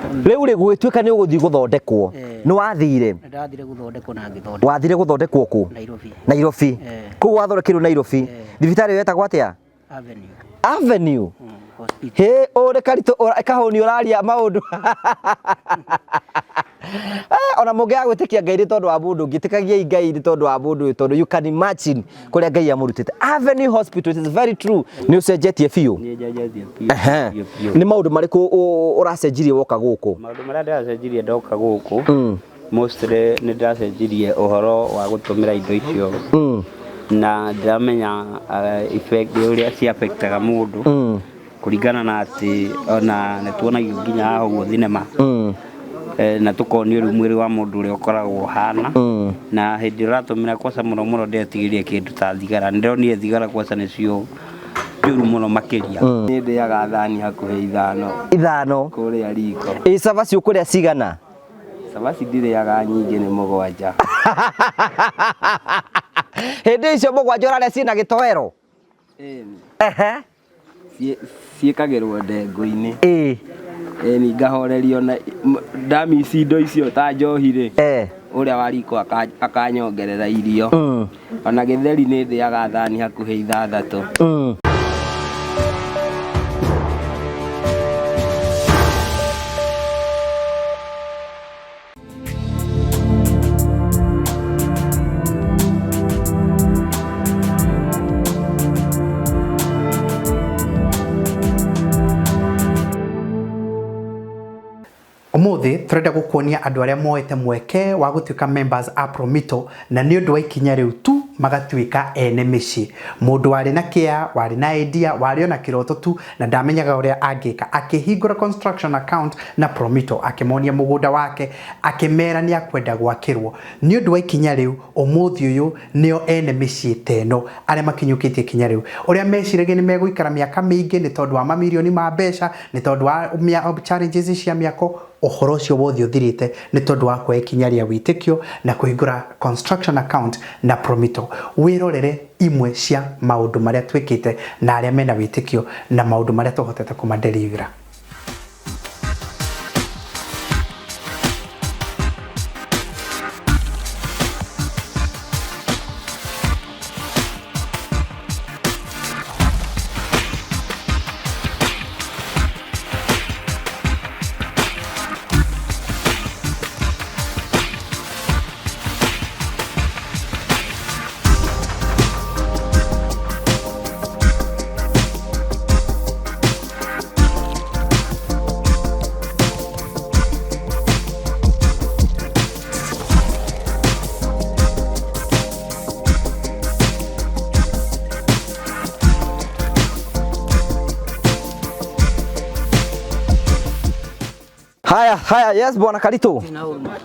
Rĩu rĩ gũgĩtuĩka nĩ ũgũthiĩ gũthondekwo. Eh. Nĩ wathire? Nĩ ndathire gũthondekwo na ngĩthondekwo. Wathire gũthondekwo kũ? Nairobi. Nairobi. Eh. Kũu wathondekeirwo Nairobi. Eh. Thibitarĩ ĩyo yetagwo atĩa? Avenue. Avenue. Hospital. Hĩ, ũrĩ karitũ kahũni ũraria maũndũ. Eh, ona mũngĩaga gwĩtĩkia Ngai nĩ tondũ wa mũndũ ũngĩ, ĩtĩkagiai Ngai nĩ tondũ wa mũndũ ũyũ tondũ you can imagine kũrĩa Ngai amũrutĩte. Avenue Hospital, it is very true. Nĩ ũcenjetie biũ. Nĩ njenjetie biũ. Ehe. Biũ, biũ. Nĩ maũndũ marĩkũ ũracenjirie woka gũkũ? Maũndũ marĩa ndĩracenjirie ndoka gũkũ mostly nĩ ndĩracenjirie ũhoro wa gũtũmĩra indo icio na ndĩramenya effect ũrĩa ci affectaga mũndũ kũringana na atĩ ona nĩ tuonagio nginya haha ũguo thinema na tũkonio rĩu mwĩrĩ wa mũndũ ũrĩa ũkoragwo ũhana na hĩndĩ ĩrĩa ũratũmĩra kwaca mũno mũno ndĩretigĩria kĩndũ ta thigara. Nĩ ndĩronire thigara kwaca nĩcio njũru mũno makĩria. Niĩ ndĩaga thani hakuhĩ ithano. Ithano? Kũrĩa riko. Ĩ cabaci ũkũrĩa cigana? Cabaci ndirĩaga nyingĩ nĩ mũgwanja. Hĩndĩ icio mũgwanja ũrarĩa ciĩna gĩtoero? Ĩni. Ehe. Ciĩkagĩrwo ndengũ-inĩ. Ĩĩ. Ĩni ngahorerio na ndamici indo icio ta njohi rĩ. Ũrĩa wa riko akanyongerera irio. Ona gĩtheri nĩ ndĩaga thani hakuhĩ ithathatũ. Ũmũthĩ tũrenda gũkuonia andũ arĩa moete mweke wa gũtuĩka members a Promito na nĩ ũndũ wa ikinya rĩu tu magatuĩka ene mĩciĩ. Mũndũ warĩ na kĩa, warĩ na idea, warĩ ona kĩroto tu na ndamenyaga ũrĩa angĩka, akĩhingũra construction account na Promito, akĩmonia mũgũnda wake, akĩmera nĩ akwenda gwakĩrwo. Nĩ ũndũ wa ikinya rĩu, ũmũthĩ ũyũ nĩo ene mĩciĩ ta ĩno arĩa makinyũkĩtie ikinya rĩu. Ũrĩa meciragia nĩ megũikara mĩaka mĩingĩ nĩ tondũ wa mamirioni ma mbeca, nĩ tondũ wa challenges cia mĩako, ũhoro ũcio wothe ũthirĩte nĩ tondũ wa kuoya ikinya rĩa wĩtĩkio na kũhingũra construction account na Promito. Wĩrorere imwe cia maũndũ marĩa twĩkĩte na arĩa mena wĩtĩkio na maũndũ marĩa tũhotete kũmaderivera. Haya, haya, yes bwana Karitũ.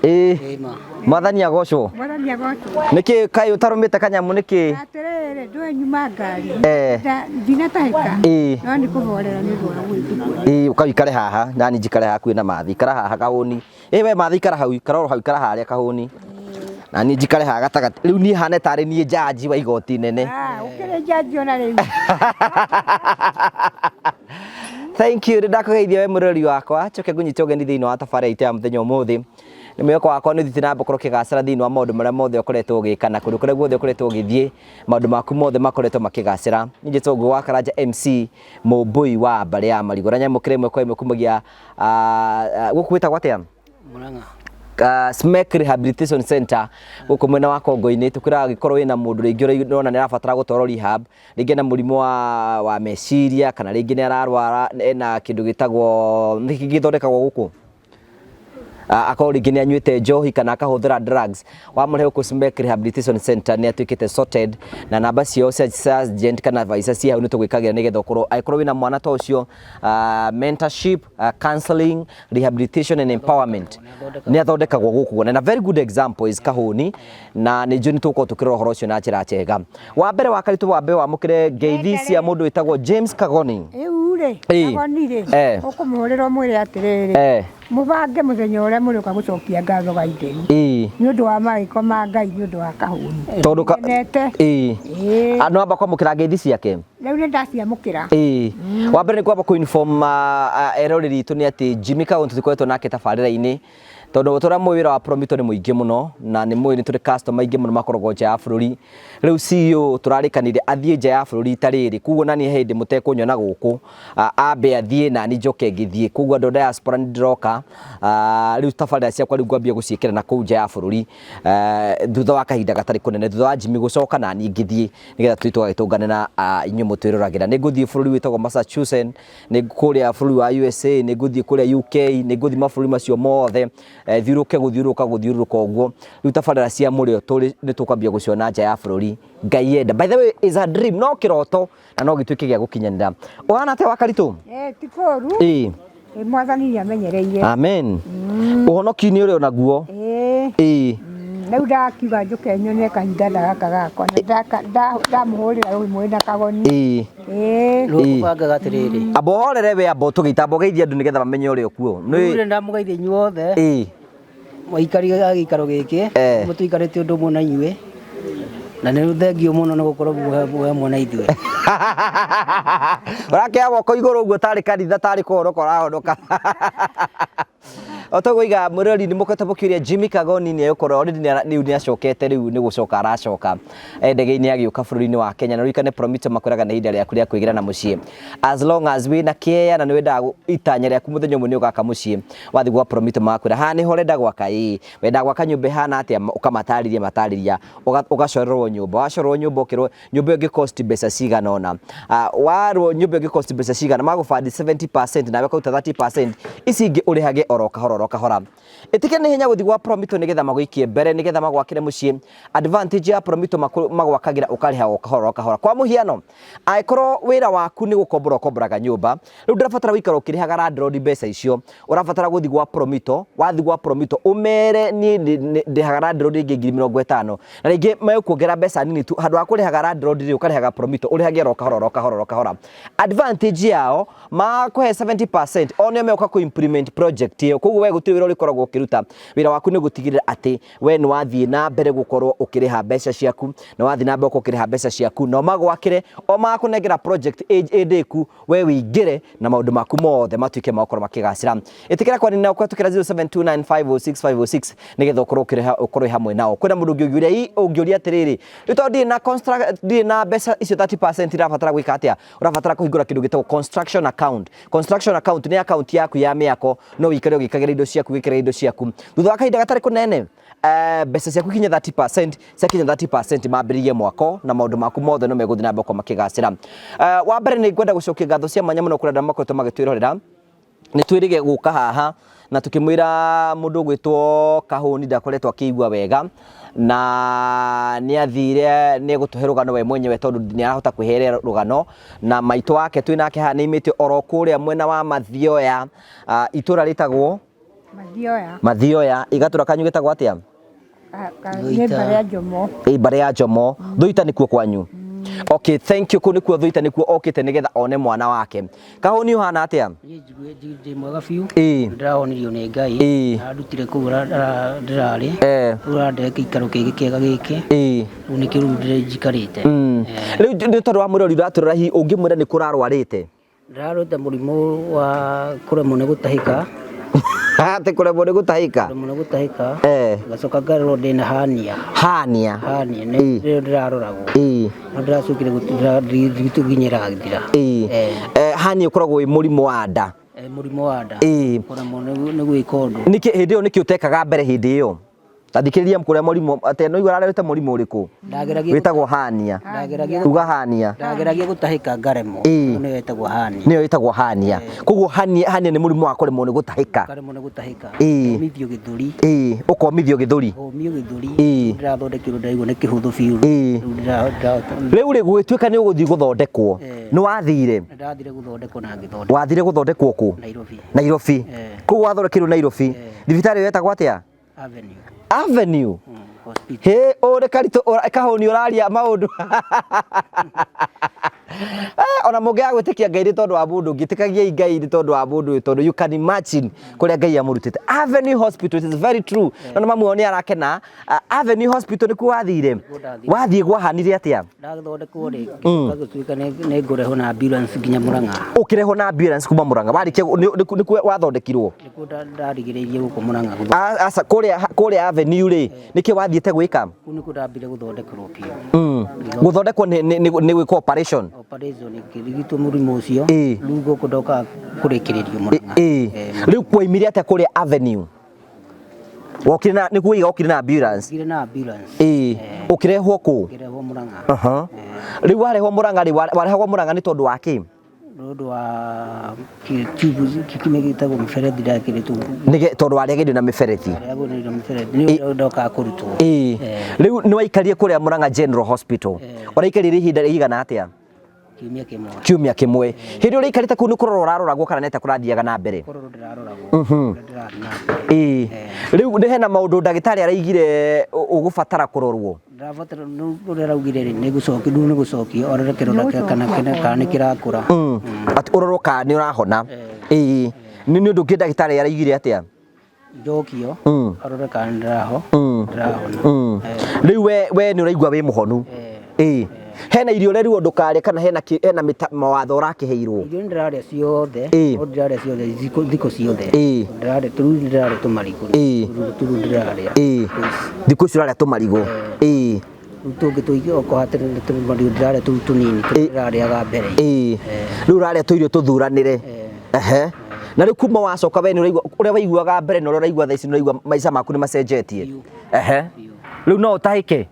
Ĩĩ. Mwathani agocwo. Mwathani agocwo. Nĩkĩ kaĩ ũtarũmĩte kanyamũ nĩkĩ? Atĩrĩrĩ, ndũĩ nyuma ngari. Eh. Ndinatahĩka. Ĩĩ. No nĩ kũhorera nĩ ũndũ wa gwĩtĩkwo. Ĩĩ, ũka ũikare haha, nani njikare hakuhĩ na Mathi. Ikara haha kahũni. Ĩĩ we Mathi ikara hau, ikara oro hau, ikara harĩa kahũni. Na niĩ njikare haha gatagatĩ. Rĩu niĩ hane tarĩ niĩ jaji wa igoti nene. Ah, ũkĩrĩ jaji ona rĩu. Thank you, ndakũgeithia we mũrori wakwa njoke ngũnyite ũgeni thĩinĩ wa tabarĩra itũ ya mũthenya ũmũthĩ. Nĩ mwĩhoko wakwa nĩ ũthiĩte na mbere gũkorwo ũkĩgacĩra thĩinĩ wa maũndũ marĩa mothe ũkoretwo ũgĩka na kũndũ kũrĩa guothe ũkoretwo ũgĩthiĩ, maũndũ maku mothe makoretwo makĩgacĩra. Niĩ njĩtagwo Ngũgĩ wa Karanja MC Mũmbũi wa mbarĩ ya Marigũ. Na nyamũkĩra ĩmwe kwa ĩmwe kumagia gũkũ gwĩtagwo atĩa? Murang'a. Smek Rehabilitation Center gũkũ mwena wa Kongo-inĩ. Tũkwĩraga angĩkorwo wĩna mũndũ rĩngĩ ũrona nĩ arabatara gũtwarwo rehab, rĩngĩ ena mũrimũ wa meciria kana rĩngĩ nĩ ararwara ena kĩndũ gĩtagwo, nĩkĩ gĩthondekagwo gũkũ? Akorwo rĩngĩ nĩ anyuĩte njohi kana akahũthĩra drugs, wamũrehe gũkũ Smek Rehabilitation Center nĩ atuĩkĩte sorted, na namba ciao cia sergeant kana advisor ciĩ hau nĩ tũgwĩkagĩra nĩgetha ũkorwo, angĩkorwo wĩna mwana ta ũcio, mentorship, counseling, rehabilitation and empowerment nĩ athondekagwo gũkũ. Na very good example is Kahũni, na nĩ njũĩ nĩ tũgũkorwo tũkĩrora ũhoro ũcio na njĩra njega. Wa mbere wa Karitũ, wambe wamũkĩre ngeithi cia mũndũ wĩtagwo James Kagoni. Rĩu rĩ, Ĩĩ. Kagoni rĩ, Eh. ũkũmũhũrĩra ũmwĩre atĩrĩrĩ, Eh. mũbange mũthenya ũrĩa mũrĩũka gũcokia ngatho ga Itheri. Ĩĩ. Nĩ ũndũ wa mawĩko ma Ngai nĩ ũndũ wa Kahũni. Tondũ Ngenete. Ĩĩ. Ĩĩ. No amba kwamũkĩra ngeithi ciake. Rĩu nĩ ndaciamũkĩra. Ĩĩ. Wa mbere nĩ kwamba kũ inform eroreri itũ nĩ atĩ Jimmy Kaũntĩ tũkoretwo nake tabarĩra-inĩ tondũ tũrĩa mũĩ wĩra wa Promito nĩ mũingĩ mũno na nĩ mũĩ nĩ tũrĩ customer aingĩ mũno makoragwo nja ya bũrũri. Rĩu CEO tũrarĩkanire athiĩ nja ya bũrũri rita rĩrĩ, koguo nani he hĩndĩ mũtekũnyona gũkũ, ambe athiĩ nani njoke ngĩthiĩ, koguo andũ a diaspora nĩ ndĩroka, rĩu tabarĩra ciakwa rĩu ngwambia gũciĩkĩra na kũu nja ya bũrũri, thutha wa kahinda gatarĩ kũnene, thutha wa Jimmy gũcoka nani ngĩthiĩ nĩgetha tũthiĩ tũgagĩtũngane na inyuĩ mũtwĩroragĩra. Nĩ ngũthiĩ bũrũri wĩtagwo Massachusetts, nĩ kũrĩa bũrũri wa USA, nĩ ngũthiĩ kũrĩa UK, nĩ ngũthiĩ mabũrũri macio mothe, thiũrũke gũthiũrũrũka gũthiũrũrũka ũguo. Rĩu tabarĩra cia mũrĩo tũrĩ nĩ tũkwambia gũciona nja ya bũrũri, Ngai enda. By the way, is a dream, no kĩroto na no gĩtuĩke gĩa gũkinyanĩra. Ũhana atĩa wa Karitũ? Ti kũũru. Ĩĩ. Mwathani nĩ amenyereire. Amen. Ũhonoki nĩ ũrĩ onaguo. Ĩĩ. Ĩĩ. Rĩu ndakiuga njũke nyone kahinda gaka gakwa na ndamũhũrĩra rũimũ na kagoni. Ĩĩ. Ĩĩ. Rĩu ngũbangaga atĩrĩrĩ. Amba ũhorere we, amba ũtũgeita, amba ũgeithie andũ nĩgetha mamenye ũrĩa ũkuo. Rĩu rĩ ndamũgeithia inyuothe. Ĩĩ. Aikari a gĩikaro gĩkĩ mũtũikarĩte ũndũ ũmwe na inyuĩ na nĩ thengio mũno nĩ gũkorwo mwĩ hamwe na ithuĩ. Ũrakĩoya moko igũrũ ũguo tarĩ kanitha tarĩ kũhonoka ũrahonoka. O toguo iga mwĩroreri nĩ mũkoretwo mũkĩũria Jimmy Kagoni nĩ egũkorwo already rĩu nĩ acokete rĩu nĩ gũcoka aracoka ndege-inĩ agĩũka bũrũri-inĩ wa Kenya. Na ũririkane Promito makwĩraga nĩ ihinda rĩaku rĩa kwĩgĩra na mũciĩ. As long as wĩna kĩea na nĩ wendaga itanya rĩaku mũthenya ũmwe nĩ ũgaka mũciĩ, wathiĩ gwa Promito magakwĩra haha nĩho ũrenda gwaka, ĩĩ wenda gwaka nyũmba ĩhana atĩa, ũkamatarĩria matarĩria, ũgacorerwo nyũmba, wacorerwo nyũmba ũkerwo nyũmba ĩyo ĩngĩ cost mbeca cigana ũna, warwo nyũmba ĩyo ĩngĩ cost mbeca cigana, magũbandi 70% nawe ũkaruta 30%, ici ingĩ ũrĩhage oro kahora oro kahora. Ĩtĩkĩra nĩ hinya gũthiĩ gwa Promito nĩgetha magũikie mbere nĩgetha magwakĩre mũciĩ. Advantage ya Promito magwakagĩra ũkarĩha o kahora o kahora. Kwa mũhiano, angĩkorwo wĩra waku nĩ gũkombora ũkomboraga nyũmba, rĩu ndũrabatara gũikara ũkĩrĩhaga landlord mbeca icio, ũrabatara gũthiĩ gwa Promito, wathiĩ gwa Promito ũmere niĩ ndĩhaga landlord rĩngĩ 50,000, na rĩngĩ megũkuongerera mbeca nini tu, handũ ha kũrĩhaga landlord rĩ ũkarĩhaga Promito, ũrĩhage oro kahora oro kahora oro kahora. Advantage yao makũhe 70% o nĩo megũka kũ implement project ĩyo, koguo we gũtirĩ wĩra ũrĩkoragwo ũkĩruta, wĩra waku nĩ gũtigĩrĩra atĩ we nĩ wathiĩ na mbere gũkorwo ũkĩrĩha mbeca ciaku, nĩ wathiĩ na mbere gũkorwo ũkĩrĩha mbeca ciaku, na magwakĩre o magakũnengera project ĩ ndĩku, we wĩingĩre na maũndũ maku mothe matuĩke ma gũkorwo makĩgacĩra. Ĩtĩkĩra kwaria nao kũhetũkĩra 0729506506 nĩgetha ũkorwo ũkĩrĩha ũkorwo wĩ hamwe nao. Kwĩna mũndũ ũngĩũria ũngĩũria atĩrĩrĩ, rĩu tondũ ndirĩ na construct, ndirĩ na mbeca icio 30% irabatara gwĩka atĩa? Ũrabatara kũhingũra kĩndũ gĩtagwo construction account. Construction account nĩ account yaku ya mĩako, no wĩikare ũgĩkagĩra indo ciaku, wĩkĩre indo ciaku. Thutha wa kahinda gatarĩ kũnene, mbeca ciaku ikinye 30%, ciakinya 30% mambĩrĩrie mwako na maũndũ maku mothe no megũthiĩ na mbere gũkorwo makĩgacĩra. Wa mbere nĩ ngwenda gũcokia ngatho cia mwanya mũno kũrĩ andũ arĩa makoretwo magĩtwĩrorera. Nĩ twĩrĩge gũka haha na tukĩmwĩra mũndũ ũgwĩtwo Kahũni ndakoretwo akĩigua wega na nĩ athire nĩ egũtũhe rũgano we mwenyewe tondũ nĩ arahota kwĩherera rũgano, na maitũ wake twĩ nake haha nĩ aimĩte oro kũrĩa mwena wa Mathioya, itũra rĩtagwo Mathioya. Mathioya, igatũra kanyu gĩtagwo atĩa? Nĩ mbarĩ ya Njomo. Ĩ mbarĩ ya Njomo. Thuita nĩkuo kwanyu? Okay, thank you. Kũu nĩkuo Thuita nĩkuo okĩte nĩgetha one mwana wake. Kahũni ũhana atĩa? Niĩ njigue ndĩ mwega biũ. Ĩĩ. Ndĩrahonirio nĩ Ngai. Ĩĩ. Arandutire kũu ndĩrarĩ. Rĩu arandehe gĩikaro kĩngĩ kĩega gĩkĩ. Ĩĩ. Rĩu nĩkĩo rĩu njikarĩte. Rĩu nĩ tondũ wa mwĩrori ũratũrora hihi ũngĩmwĩra nĩ kũrarwarĩte? Ndĩrarwarĩte mũrimũ wa kũremwo nĩ gũtahĩka. Atĩ kũremwo nĩ gũtahĩka? Kũremwo nĩ gũtahĩka. Ngacoka ngarorwo ndĩna hernia. Hernia. Hernia, nĩyo ndĩraroragwo. No ndĩracokire gũkinyĩra gĩthira. Hernia ũkoragwo wĩ mũrimũ wa nda. Mũrimũ wa nda. Kũremwo nĩ gwĩka ũndũ. Nĩkĩ hĩndĩ ĩyo nĩkĩ ũtekaga mbere hĩndĩ ĩyo? Ta thikĩrĩria kũrĩa mũrimũ, atĩ no igua ararĩte mũrimũ ũrĩkũ? Wĩtagwo hernia. Uga hernia. Ndageragia gũtahĩka ngaremwo. Nĩyo ĩtagwo hernia. Nĩyo ĩtagwo hernia. Koguo hernia nĩ mũrimũ wa kũremwo nĩ gũtahĩka. Kũremwo nĩ gũtahĩka. Ũkomithio gĩthũri. Ũkomithio gĩthũri. Ũkomio gĩthũri. Ndĩrathondekirwo ndĩraigua nĩ kĩhũthũ biũ. Rĩu rĩ gũgĩtuĩka nĩ ũgũthiĩ gũthondekwo. Nĩ wathire? Ndathire gũthondekwo na ngĩthondekwo. Wathire gũthondekwo kũ? Nairobi. Nairobi. Koguo wathondekeirwo Nairobi. Thibitarĩ ĩyo ĩtagwo atĩa? Avenue. Avenue. Hospital. Hĩ, ũrĩ Karitũ, Kahũni ũraria maũndũ. Ona mũngĩaga gwĩtĩkia Ngai nĩ tondũ wa mũndũ ũngĩ, ĩtĩkagiai Ngai nĩ tondũ wa mũndũ ũyũ, tondũ you can imagine kũrĩa Ngai amũrutĩte. Avenue Hospital, it is very true. No nĩ mamu wao nĩ arakena. Avenue Hospital nĩkuo wathire? Ndathire. Wathiĩ gwahanire atĩa? Ndagĩthondekwo rĩ, ngĩcoka gũtuĩka nĩ ngũrehwo na ambulance nginya Mũrang'a. Ũkĩrehwo na ambulance kuma Mũrang'a, warĩkia nĩkuo wathondekirwo? Nĩkuo ndarigĩrĩirie gũkũ Mũrang'a gũthondekwo. Aca, kũrĩa Avenue rĩ, nĩkĩ wathiĩte gwĩka? Kũu nĩkuo ndambire gũthondekerwo biũ. Gũthondekwo nĩ gwĩkwo operation? Operation ngĩrigitwo mũrimũ ũcio. Rĩu gũkũ ndokaga kũrĩkĩrĩrio Mũrang'a. Rĩu kwoimire atĩa kũrĩa Avenue? Wokire na nĩkuo waiga wokire na ambulance? Ngire na ambulance. Ũkĩrehwo kũ? Ngĩrehwo Mũrang'a. Rĩu warehwo Mũrang'a rĩ, warehagwo Mũrang'a nĩ tondũ wa kĩ? Nĩ ũndũ wa tube kĩmwe gĩtagwo mĩberethi ndakĩrĩtwo. Nĩge tondũ warĩaga irio na mĩberethi. Warĩagwo na irio na mĩberethi. Nĩ ndokaga kũrutwo. Rĩu nĩ waikarire kũrĩa Mũrang'a General Hospital. Ũraikarire ihinda rĩigana atĩa? Kiumia kĩmwe. Kiumia kĩmwe. Hĩndĩ ĩrĩa ũraikarĩte kũu nĩ kũrorwo ũraroragwo kana nĩ atĩa kũrathiaga na mbere? Kũrorwo ndĩraroragwo. Ũrĩa ndĩrathiĩ na mbere. Rĩu nĩ hena maũndũ ndagĩtarĩ araigire ũgũbatara kũrorwo? Ndĩrabatara ũrĩa araugire rĩ, nĩ gũcokio, rĩu nĩ gũcokio arore kĩronda kana kana nĩ kĩrakũra. Atĩ ũrorwo kana nĩ ũrahona. Nĩ ũndũ ũngĩ ndagĩtarĩ araigire atĩa? Njokio arore kana nĩ ndĩrahona. Rĩu we nĩ ũraigua wĩ mũhonu? Hena irio ũrerirwo ndũkarĩe kana hena mawatho ũrakĩheirwo? Irio nĩ ndĩrarĩa ciothe, no ndĩrarĩa ciothe thikũ ciothe. Ndĩrarĩa rĩu ndĩrarĩa tũmarigũ. Rĩu ndĩrarĩa. Thikũ ici ũrarĩa tũmarigũ. Rĩu tũngĩ tũingĩ okorwo hatirĩ tũmarigũ ndĩrarĩa tũu tũnini tũrĩa ndĩrarĩaga mbere. Rĩu ũrarĩa tũirio tũthuranĩre. Na rĩu kuma wacoka we nĩ ũraigua ũrĩa waiguaga mbere na ũrĩa ũraigua thaa ici nĩ ũraigua maica maku nĩ macenjetie? Rĩu no ũtahĩke?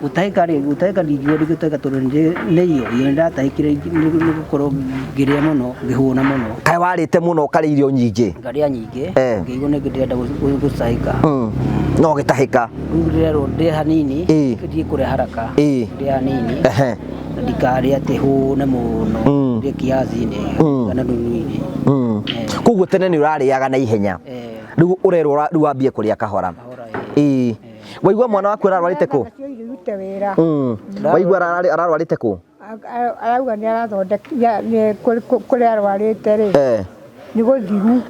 Gũtahĩka rĩ, gũtahĩka ndingiuga ndingĩtahĩka tondũ nĩ irio, irio nĩndatahĩkire nĩ gũkorwo ngĩrĩa mũno, ngĩhũna mũno. Kaĩ warĩte mũno ũkarĩa irio nyingĩ? Ngarĩa nyingĩ, ngĩigua nĩ ndĩrenda gũtahĩka. No ũgĩtahĩka? Rĩu ndĩrerwo ndĩe hanini, thiĩ kũrĩa haraka, ndĩe hanini, na ndikarĩe atĩ hũne mũno, ndĩe kiasi-inĩ kana nuthu-inĩ. Koguo tene nĩ ũrarĩaga na ihenya, rĩu ũrerwo rĩu wambie kũrĩa kahora. Waigua mwana waku ararwarĩte kũ? Waigua ararwarĩte kũ? Arauga nĩ arathondeka kũrĩa arwarĩte rĩ, nĩ gũthiru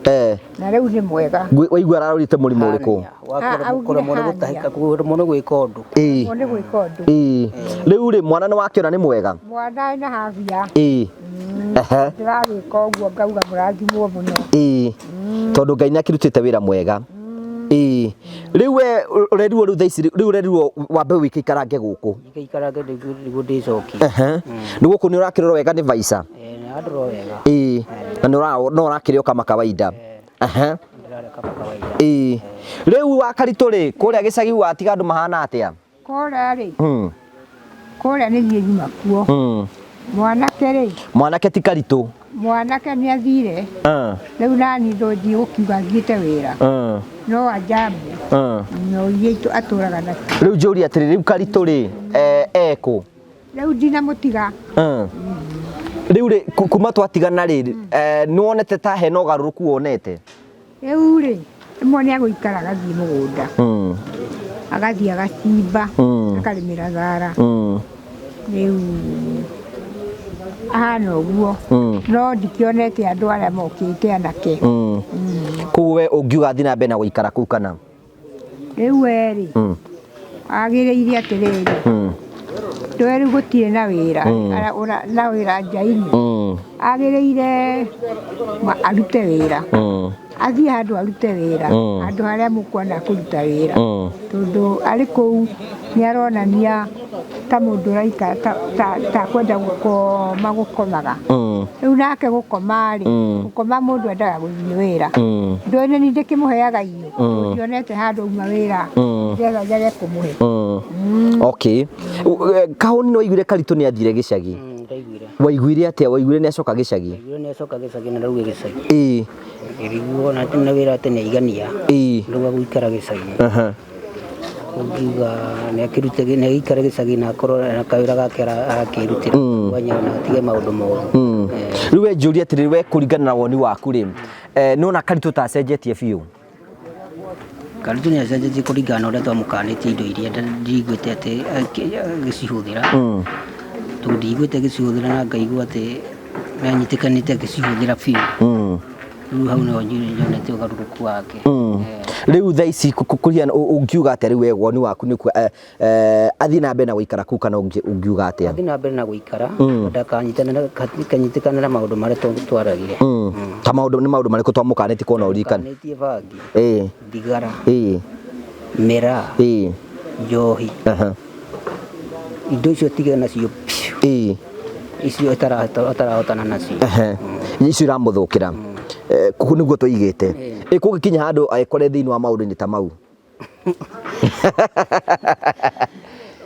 na rĩu nĩ mwega. Waigua ararwarĩte mũrimũ ũrĩkũ? Kũremwo nĩ gũtahĩka, kũremwo nĩ gwĩka ũndũ. Kũremwo nĩ gwĩka ũndũ. Rĩu rĩ mwana nĩ wakĩona nĩ mwega? Mwana ena habia. Ndĩragĩka ũguo ngauga mũrathimwo mũno. Tondũ Ngai nĩ akĩrutĩte wĩra mwega. Rĩu we ũrerirwo rĩu thaa ici rĩu ũrerirwo wambe wĩikarange gũkũ. Ngĩikarange nĩguo ndĩcokie. Rĩu gũkũ nĩ ũrakĩrorwo wega nĩ Vaica? Nĩ arandorwo wega. Na no ũrakĩrĩo kama kawaida. Ndĩrarĩa kama kawaida. Rĩu wa Karitũ rĩ, kũrĩa gĩcagi watiga andũ mahana atĩa? Kũrĩa rĩ, kũrĩa nĩ niĩ nyuma kuo. Mwanake rĩ. Mwanake ti Karitũ. Mwanake nĩ athire. Rĩu nani ndũthiĩ gũkiuga athiĩte wĩra. No ajabu. No iria atũraga nacio. Rĩu njũrie atĩrĩ, rĩu Karitũ rĩ, ekũ? Rĩu ndinamũtiga. Rĩu rĩ, kuma twatigana rĩ, nĩ wonete ta hena ũgarũrũku wonete? Rĩu rĩ, rĩmwe nĩ agũikara agathiĩ mũgũnda. Agathiĩ agacimba, akarĩmĩra thara. Rĩu ahana ũguo. No ndikĩonete andũ arĩa mokĩte anake. Koguo we ũngiuga athiĩ na mbere na gũikara kũu kana? Rĩu we rĩ, agĩrĩire atĩrĩrĩ, ndũĩ rĩu gũtirĩ na wĩra, na wĩra nja-inĩ. Agĩrĩire arute wĩra. Athiĩ handũ arute wĩra, handũ harĩa mũkuona kũruta wĩra. Tondũ arĩ kũu nĩ aronania ta mũndũ ũraikara ta kwenda gũkoma gũkomaga. Rĩu nake gũkoma rĩ, gũkoma mũndũ endaga gũthiĩ wĩra. Ndũĩ nĩ niĩ ndĩkĩmũheaga irio, ndionete handũ auma wĩra, nĩgetha njage kũmũhe. Okay. Kahũni nĩ waiguire Karitũ nĩ athire gĩcagi? Ndaiguire. Waiguire atĩa? Waiguire nĩ acoka gĩcagi? Ndaiguire nĩ acoka gĩcagi na rĩu gĩcagi. Ngĩriguo na na wĩra atĩ nĩ aigania. Rĩu agũikara gĩcagi. Ũngiuga nĩ akĩrute nĩ agĩikare gĩcagi na akorwo na kawĩra gake arakĩrutĩra mwanya na atige maũndũ moru. Rĩu we njũrie atĩrĩrĩ, we kũringana na woni waku rĩ, nĩ wona Karitũ ta acenjetie biũ? Karitũ nĩ acenjetie kũringana na ũrĩa twamũkanĩtie indo iria ndiguĩte atĩ agĩcihũthĩra. Tondũ ndiguĩte agĩcihũthĩra na ngaigua atĩ nĩanyitĩkanĩte akĩcihũthĩra biũ. Rĩu hau no nyonete ũgarũrũku wake. Rĩu thaa ici kũhiana ũngiuga atĩa rĩu we woni waku nĩ athiĩ na mbere na gũikara kũu kana ũngiuga atĩa? Athiĩ na mbere na gũikara, ndakanyitĩkane na maũndũ marĩa twaragia. Ta maũndũ nĩ maũndũ marĩkũ twamũkanĩtie kuona ũririkane? Kanĩtie bangi, thigara, mĩraa, njohi. Indo icio tigana nacio biũ. Icio atarahotana nacio. Icio iramũthũkĩra. Kũu nĩguo tũigĩte. Kũngĩkinya handũ ekore thĩinĩ wa maũndũ-inĩ ta mau.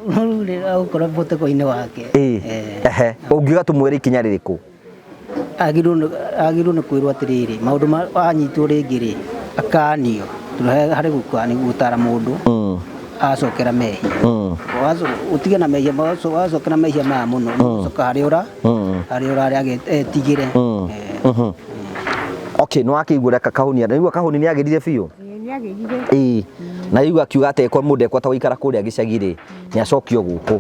Rĩu rĩ agũkorwo mũtego-inĩ wake. Ũngiuga tũmwĩre ikinya rĩrĩkũ? Agĩrĩirwo nĩ kwĩrwo atĩrĩrĩ, maũndũ anyitwo rĩngĩ rĩ, akanio. Tondũ harĩ gũtara mũndũ, acokera mehia. Ũtige na mehia, wacokera mehia maya mũno, ũcoka harĩa ũra, harĩa ũrarĩ etigĩre. Okay, nĩ wakĩigua ũrĩa Kahũni, nĩwaigua Kahũni nĩ agĩrire biũ? Nĩ agĩrire. Na rĩu akiuga atĩ angĩkorwo mũndũ ekwenda gũikara kũrĩa gĩcagi rĩ, nĩ acokio gũkũ.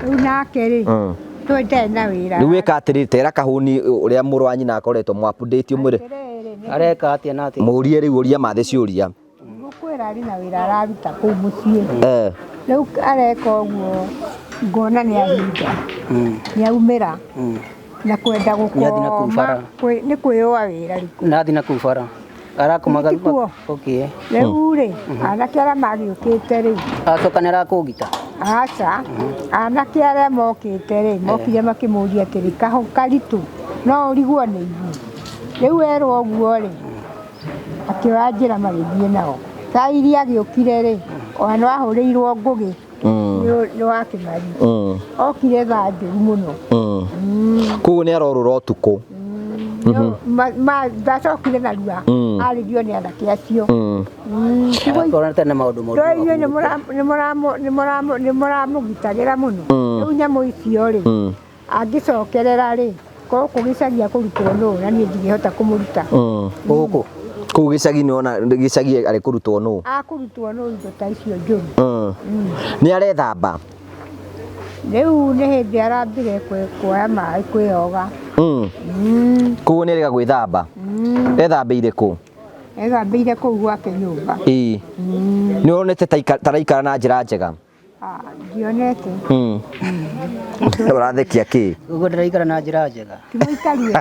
Rĩu nake rĩ, tũĩ ndarĩ na wĩra. Rĩu ĩka atĩrĩrĩ, tera Kahũni ũrĩa mũrũ wa nyina akoretwo mũ update ũmwĩre. Areka atĩa na atĩa? Mũrie rĩu ũria mathe ciũria. Ngũkwĩra arĩ na wĩra araruta kũu mũciĩ. Rĩu areka ũguo ngona nĩ ahinga. Nĩ aumĩra. Na kwenda gũkoma, nĩ kwĩyũa wĩra rĩu. Nathiĩ na kũu bara. Arakomaga okay. Rĩu rĩ, anake arĩa magĩũkĩte rĩ. Acoka nĩ arakũũgita? Aca, anake arĩa mokĩte rĩ, mokire makĩmũria atĩrĩ, Karitũ, no ũrigwo nĩ ithuĩ. Rĩu erwo ũguo rĩ, akĩoya njĩra magĩthiĩ nao. Thaa iria agĩũkire rĩ, ona nĩ wahũrĩirwo ngũgĩ nĩ wa Kĩmari. Okire thaa njũru mũno. Koguo nĩ arorũra ũtukũ. Ndacokire narua, arĩrio nĩ anake acio. Akorwo na maũndũ moru. Inyuĩ nĩ mũramũgitagĩra mũno. Rĩu nyamũ icio rĩ, angĩcokerera rĩ, gũkũ gĩcagi akũrutwo nũ na niĩ ndingĩhota kũmũruta. Gũkũ? Kũu gĩcagi nĩ ona gĩcagi arĩ kũrutwo nũ? Akũrutwo nũ indo ta icio njũru. Nĩ arethamba? Rĩu nĩ hĩndĩ arambire kuoya maĩ kwĩyoga. Koguo nĩ arega gwĩthamba? Ethambĩire kũ? Ethambĩire kũu gwake nyũmba. Nĩ wonete taraikara na njĩra njega? Ndionete. Ũrathekia kĩ? Ũguo ndĩraikara na njĩra njega. Ti mũikarie.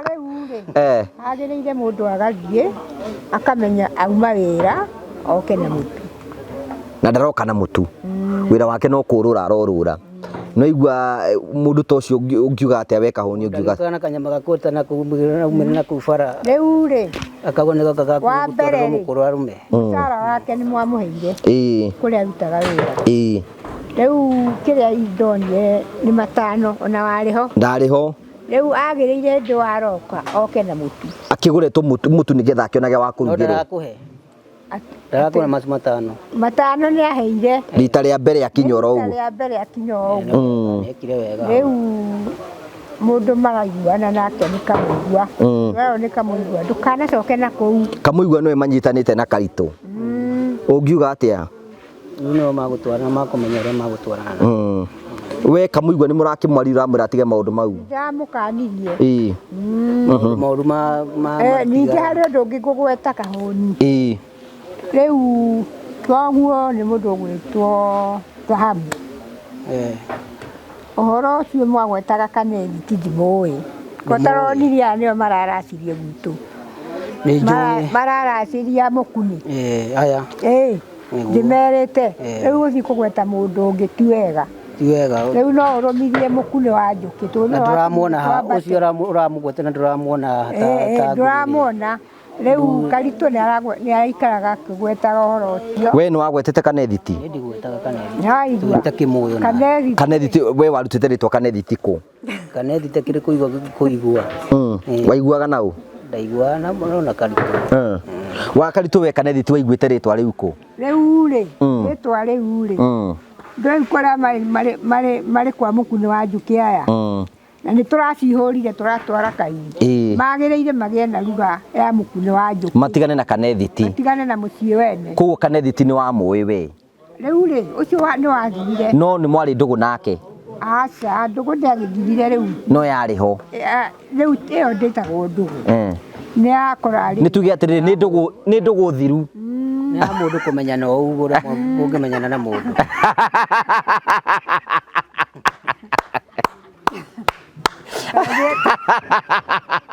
Rĩu rĩ, agĩrĩire mũndũ agathiĩ akamenya auma wĩra oke na mũtu. Na ndaroka na mũtu. Wĩra wake no kũrũra arorũra. No igua mũndũ ta ũcio ũngiuga atĩa we Kahũni ũngiuga? Kana kanyama gakũta na kumĩra na kũu bara. Rĩu rĩ, akagwo nĩ gaka gakũtwarwo mũkũrũ arũme. Mũcara wake nĩ mwamũheire. Kũrĩa arutaga wĩra. Rĩu kĩrĩa indonire nĩ 5 ona warĩ ho. Ndarĩ ho. Rĩu agĩrĩire hĩndĩ waroka oke na mũtu. Akĩgũre mũtu nĩgetha akĩonage wa kũrugĩrwo. No ndarakũhe. Ndarakũhe macu 5. 5 nĩ aheire. Rita rĩa mbere akinya oro ũguo. Rita rĩa mbere akinya oro ũguo. Nĩekire wega. Rĩu mũndũ maraiguana nake nĩ Kamũigua. Wewe nĩ Kamũigua ndũkanacoke na kũu. Kamũigua nĩwe manyitanĩte na Karitũ. Ũngiuga atĩa? Rĩu nĩo magũtwarana makũmenya ũrĩa magũtwarana. We Kamũigua nĩ mũrakĩmwarĩria ũramwĩra atige maũndũ mau? Ndamũkanirie. Maũndũ ma Ningĩ harĩ ũndũ ũngĩ ngũgweta Kahũni. Rĩu thoguo nĩ mũndũ ũgwĩtwo Thahabu. Ũhoro ũcio mwagwetaga Kanethi ti ndimũĩ. Kotaronire aya nĩo mararacirie gwitũ. Mararaciria Mũkuni. Aya. Ndĩmerĩte. Rĩu gũthiĩ kũgweta mũndũ ũngĩ ti wega. Ti wega. Rĩu no ũrũmirie Mũkuni wa njũkĩ. Na ndũramuona ũcio ũramũgweta na ndũramuona ta ndũramuona. Rĩu Karitũ nĩ araikaraga akĩgwetaga ũhoro ũcio. We nĩ wagwetete Kanethiti? Niĩ ndigwetaga Kanethiti. Nĩwaigua? Tũtakĩmũĩ. Kanethiti we warutĩte rĩtwa Kanethiti kũ? Kanethiti kĩrĩ kũigua. Waiguaga na ũ? Ndaiguaga na mũno na Karitũ. Wa Karitũ we Kanethiti waiguĩte rĩtwa rĩu kũ? Rĩu rĩ, rĩtwa rĩu rĩ. Ndũĩ kũrĩa marĩ kwa Mũkuni wa njũkĩ aya. Na nĩ tũracihũrire tũratwara kaingĩ. Magĩrĩire magĩe na ruga ya Mũkuni wa njũkĩ. Matigane na Kanethiti. Matigane na mũciĩ wene. Koguo Kanethiti nĩ wamũĩ we? Rĩu rĩ, ũcio nĩ wathirire. No nĩ mwarĩ ndũgũ nake? Aca, ndũgũ ndĩagĩthirire rĩu. No yarĩ ho. Rĩu ĩyo ndĩtagwo ndũgũ. Nĩ yakora rĩ. Nĩ tuge atĩrĩrĩ, nĩ ndũgũ, nĩ ndũgũ thiru. Nĩ ya mũndũ kũmenyana o ũguo ũrĩa ũngĩmenyana na mũndũ.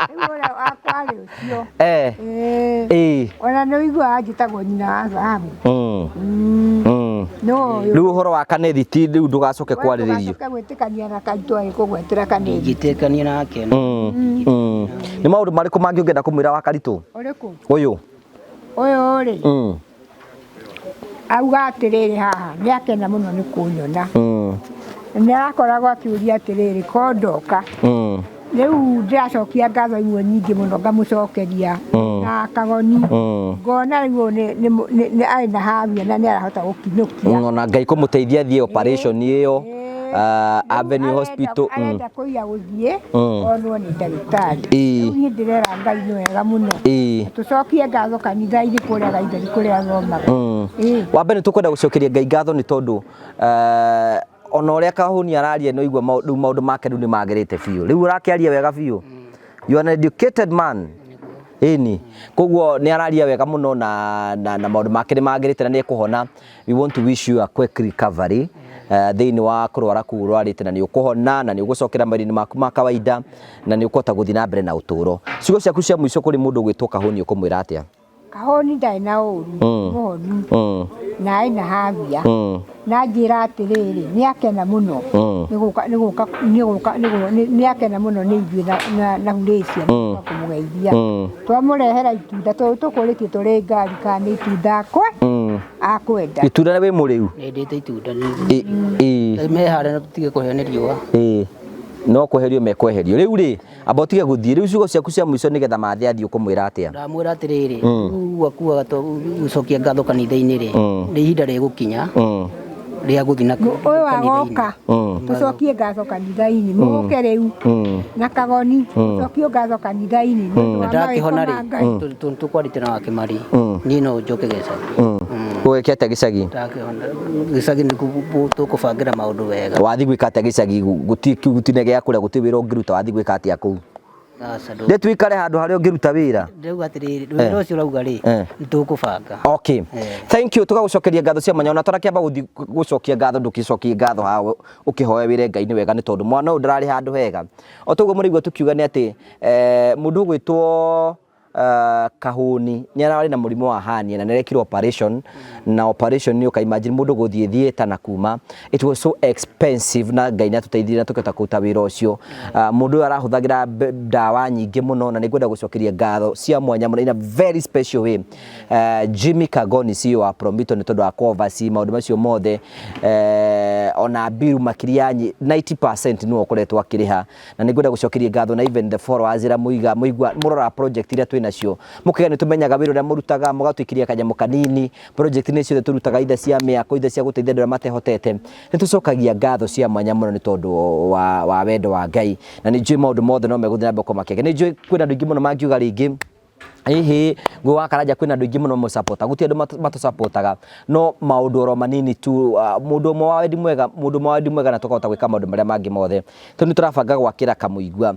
Rĩu ũrĩa wakwarĩ ũcio. Ona nĩ ũiguaga njĩtagwo nyina wa thahabu. No Rĩu ũhoro wa kanethi ti rĩu ndũgacoke kwarĩrĩrio. Ndũgacoke gwĩtĩkania na kaitũ agĩkũgwetera kanethi. Ingĩtĩkania nake. Nĩ maũndũ marĩkũ mangĩ ũngĩenda kũmwĩra wa Karitũ? Ũrĩkũ? Ũyũ. Ũyũ rĩ. Auga atĩrĩrĩ haha, nĩ akena mũno nĩ kũnyona. Nĩ arakoragwo akĩũria atĩrĩrĩ, ko ndoka. Rĩu ndĩracokia ngatho imwe nyingĩ mũno ngamũcokeria na kagoni. Ngona rĩu nĩ arĩ na havia na nĩ arahota gũkinyũkia. Ona Ngai kũmũteithia athiĩ operation ĩyo. Avenue Hospital. Arenda kũiya gũthiĩ onwo nĩ ndagĩtarĩ. Rĩu niĩ ndĩrera Ngai nĩ wega mũno. Tũcokie ngatho kanitha-inĩ kũrĩa Gaitheri kũrĩa athomaga. Wa mbere nĩ tũkwenda gũcokeria Ngai ngatho nĩ tondũ ona ũrĩa Kahũni araria no igua rĩu maũndũ make rĩu nĩ magĩrĩte biũ. Rĩu ũrakĩaria wega biũ. You are an educated man. Ĩni. Koguo nĩ araria wega mũno na na maũndũ make nĩ magĩrĩte na nĩ ekũhona. We want to wish you a quick recovery. Thĩinĩ wa kũrwara kũu ũrwarĩte na nĩ ũkũhona na nĩ ũgũcokera mawĩra-inĩ maku ma kawaida na nĩ ũkũhota gũthiĩ na mbere na ũtũũro. Ciugo ciaku cia mũico kũrĩ mũndũ ũgwĩtwo Kahũni ũkũmwĩra atĩa? Kahũni ndarĩ na ũru, mũhonu, na ena havia. Na njĩra atĩrĩrĩ, nĩ akena mũno nĩ akena mũno nĩ ithuĩ na Hurĩcia kũmũgeithia. Twamũrehera itunda tũkũrĩtie tũrĩ ngari kana nĩ itunda akwenda. Itunda wĩ mũrĩu? Nĩ ndĩte itunda. Mehare na tũtige kũhĩa nĩ riũa. No kweherio mekweherio. Rĩu rĩ, amba ũtige gũthiĩ. Rĩu ciugo ciaku cia mũico nĩgetha mathe athiĩ ũkũmwĩra atĩa? Ndamwĩra atĩrĩrĩ, rĩu akuaga gũcokia ngatho kanitha-inĩ rĩ, nĩ ihinda rĩgũkinya rĩa gũthiĩ na ũyũ agoka tũcokie ngatho kanitha-inĩ, mũke rĩu na kagoni tũcokie ngatho kanitha-inĩ. Ndakĩhona rĩ, tũkwarĩte na Wakĩmari, niĩ no njoke gĩcagi. Ũgeke atĩa gĩcagi? Ndakĩhona gĩcagi nĩ tũkũbangĩra maũndũ wega. Wathiĩ gwĩka atĩa gĩcagi? Gũtirĩ gĩa kũrĩa, gũtirĩ wĩra ũngĩruta, wathiĩ gwĩka atĩa kũu? Nĩ tuikare handũ harĩa ũngĩruta wĩra. Ndauga atĩrĩrĩ, wĩra ũcio ũrauga rĩ, nĩ tũkũbanga. Okay. Thank you. Tũgagũcokeria ngatho cia mwanya. Ona tũrakĩamba gũthiĩ gũcokia ngatho, ndũkĩcokie ngatho haha ũkĩhoe wĩre Ngai nĩ wega nĩ tondũ mwana ũyũ ndararĩ handũ hega. O toguo mũraigua tũkiuga nĩ atĩ mũndũ ũgwĩtwo Kahũni nĩ ararĩ na mũrimũ wa hernia na nĩ arekirwo operation na operation nĩ ũka imagine mũndũ gũthiĩ theater na kuma it was so expensive na Ngai nĩ atũteithirie na tũkĩhota kũruta wĩra ũcio. Mũndũ ũyũ arahũthagĩra ndawa nyingĩ mũno na nĩ ngwenda gũcokeria ngatho cia mwanya mũno in a very special way. Jimmy Kagoni CEO wa Promito nĩ tondũ wa kũ-oversee maũndũ macio mothe, ona bill makĩria ya 90% nĩwe ũkoretwo akĩrĩha na nĩ ngwenda gũcokeria ngatho na even the followers ĩrĩa mũiga mũigua mũrora project iria twĩ nacio mũkĩga nĩ tũmenyaga wĩra ũrĩa mũrutaga mũgatũikĩria kanyamũ kanini project nĩ ciothe tũrutaga ithe cia mĩako ithe cia gũteithia andũ arĩa matehotete nĩ tũcokagia ngatho cia mwanya mũno nĩ tondũ wa wendo wa Ngai na nĩ njũĩ maũndũ mothe no megũthiĩ na mbere kũmakĩaga nĩ njũĩ kwĩna andũ aingĩ mũno mangiuga rĩngĩ hihi ngũ wa Karanja kwĩna andũ aingĩ mũno mũsapota gũtirĩ andũ matũsapotaga no maũndũ oro manini tu mũndũ ũmwe wa wendi mwega mũndũ ũmwe wa wendi mwega na tũkahota gwĩka maũndũ marĩa mangĩ mothe tondũ nĩ tũrabanga gwakĩra Kamũigua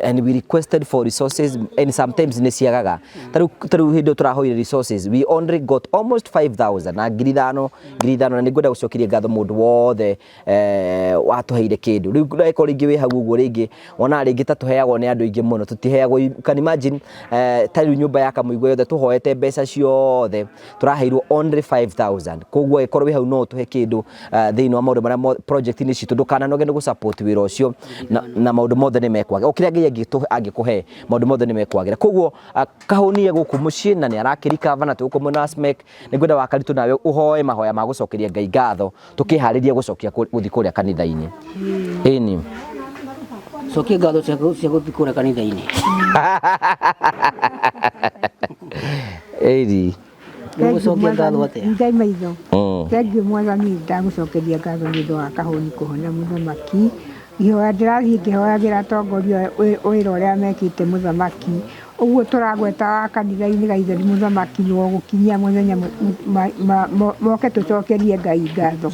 and we requested for resources and sometimes nĩ ciagaga tarĩu hĩndĩ ĩyo tũrahoire resources we only got almost 5000 na 5000 na nĩ ngwenda gũcokeria ngatho mũndũ wothe watũheire kĩndũ rĩu ndagĩka rĩngĩ wĩ hau ũguo rĩngĩ wona rĩngĩ ta tũheagwo nĩ andũ aingĩ mũno tũtiheagwo you can imagine ta rĩu nyũmba ya Kamũigua yothe tũhoete mbeca ciothe tũraheirwo only 5000 koguo ĩkorwo wĩ hau no ũtũhe kĩndũ thĩinĩ wa maũndũ marĩa project-inĩ citũ ndũkananoge nĩ gũ-support wĩra ũcio na maũndũ mothe nĩ mekwagĩra o kĩrĩa Ngai angĩkũhe maũndũ mothe nĩ mekwagĩra koguo Kahũni e gũkũ mũciĩ na nĩ arakĩrikava na tũgũkũ mwena wa Smek nĩ ngwenda wa Karitũ nawe ũhoe mahoya ma gũcokeria Ngai ngatho tũkĩharĩria gũcokia gũthiĩ kũrĩa kanitha-inĩ. Ĩni. Cokia ngatho cia gũthiĩ kũrĩa kanitha-inĩ. Ĩni. Gũcokia ngatho atĩa? Ngai maitho. Thengiũ Mwathani ndagũcokeria ngatho nĩ ũndũ wa Kahũni kũhona mũthamaki. Ihoya ndĩrathiĩ ngĩhoyagĩra atongoria wĩra ũrĩa mekĩte mũthamaki. Ũguo tũragweta wa kanitha-inĩ Gaitheri mũthamaki nĩ ũgũkinyia mũthenya moke tũcokerie Ngai ngatho.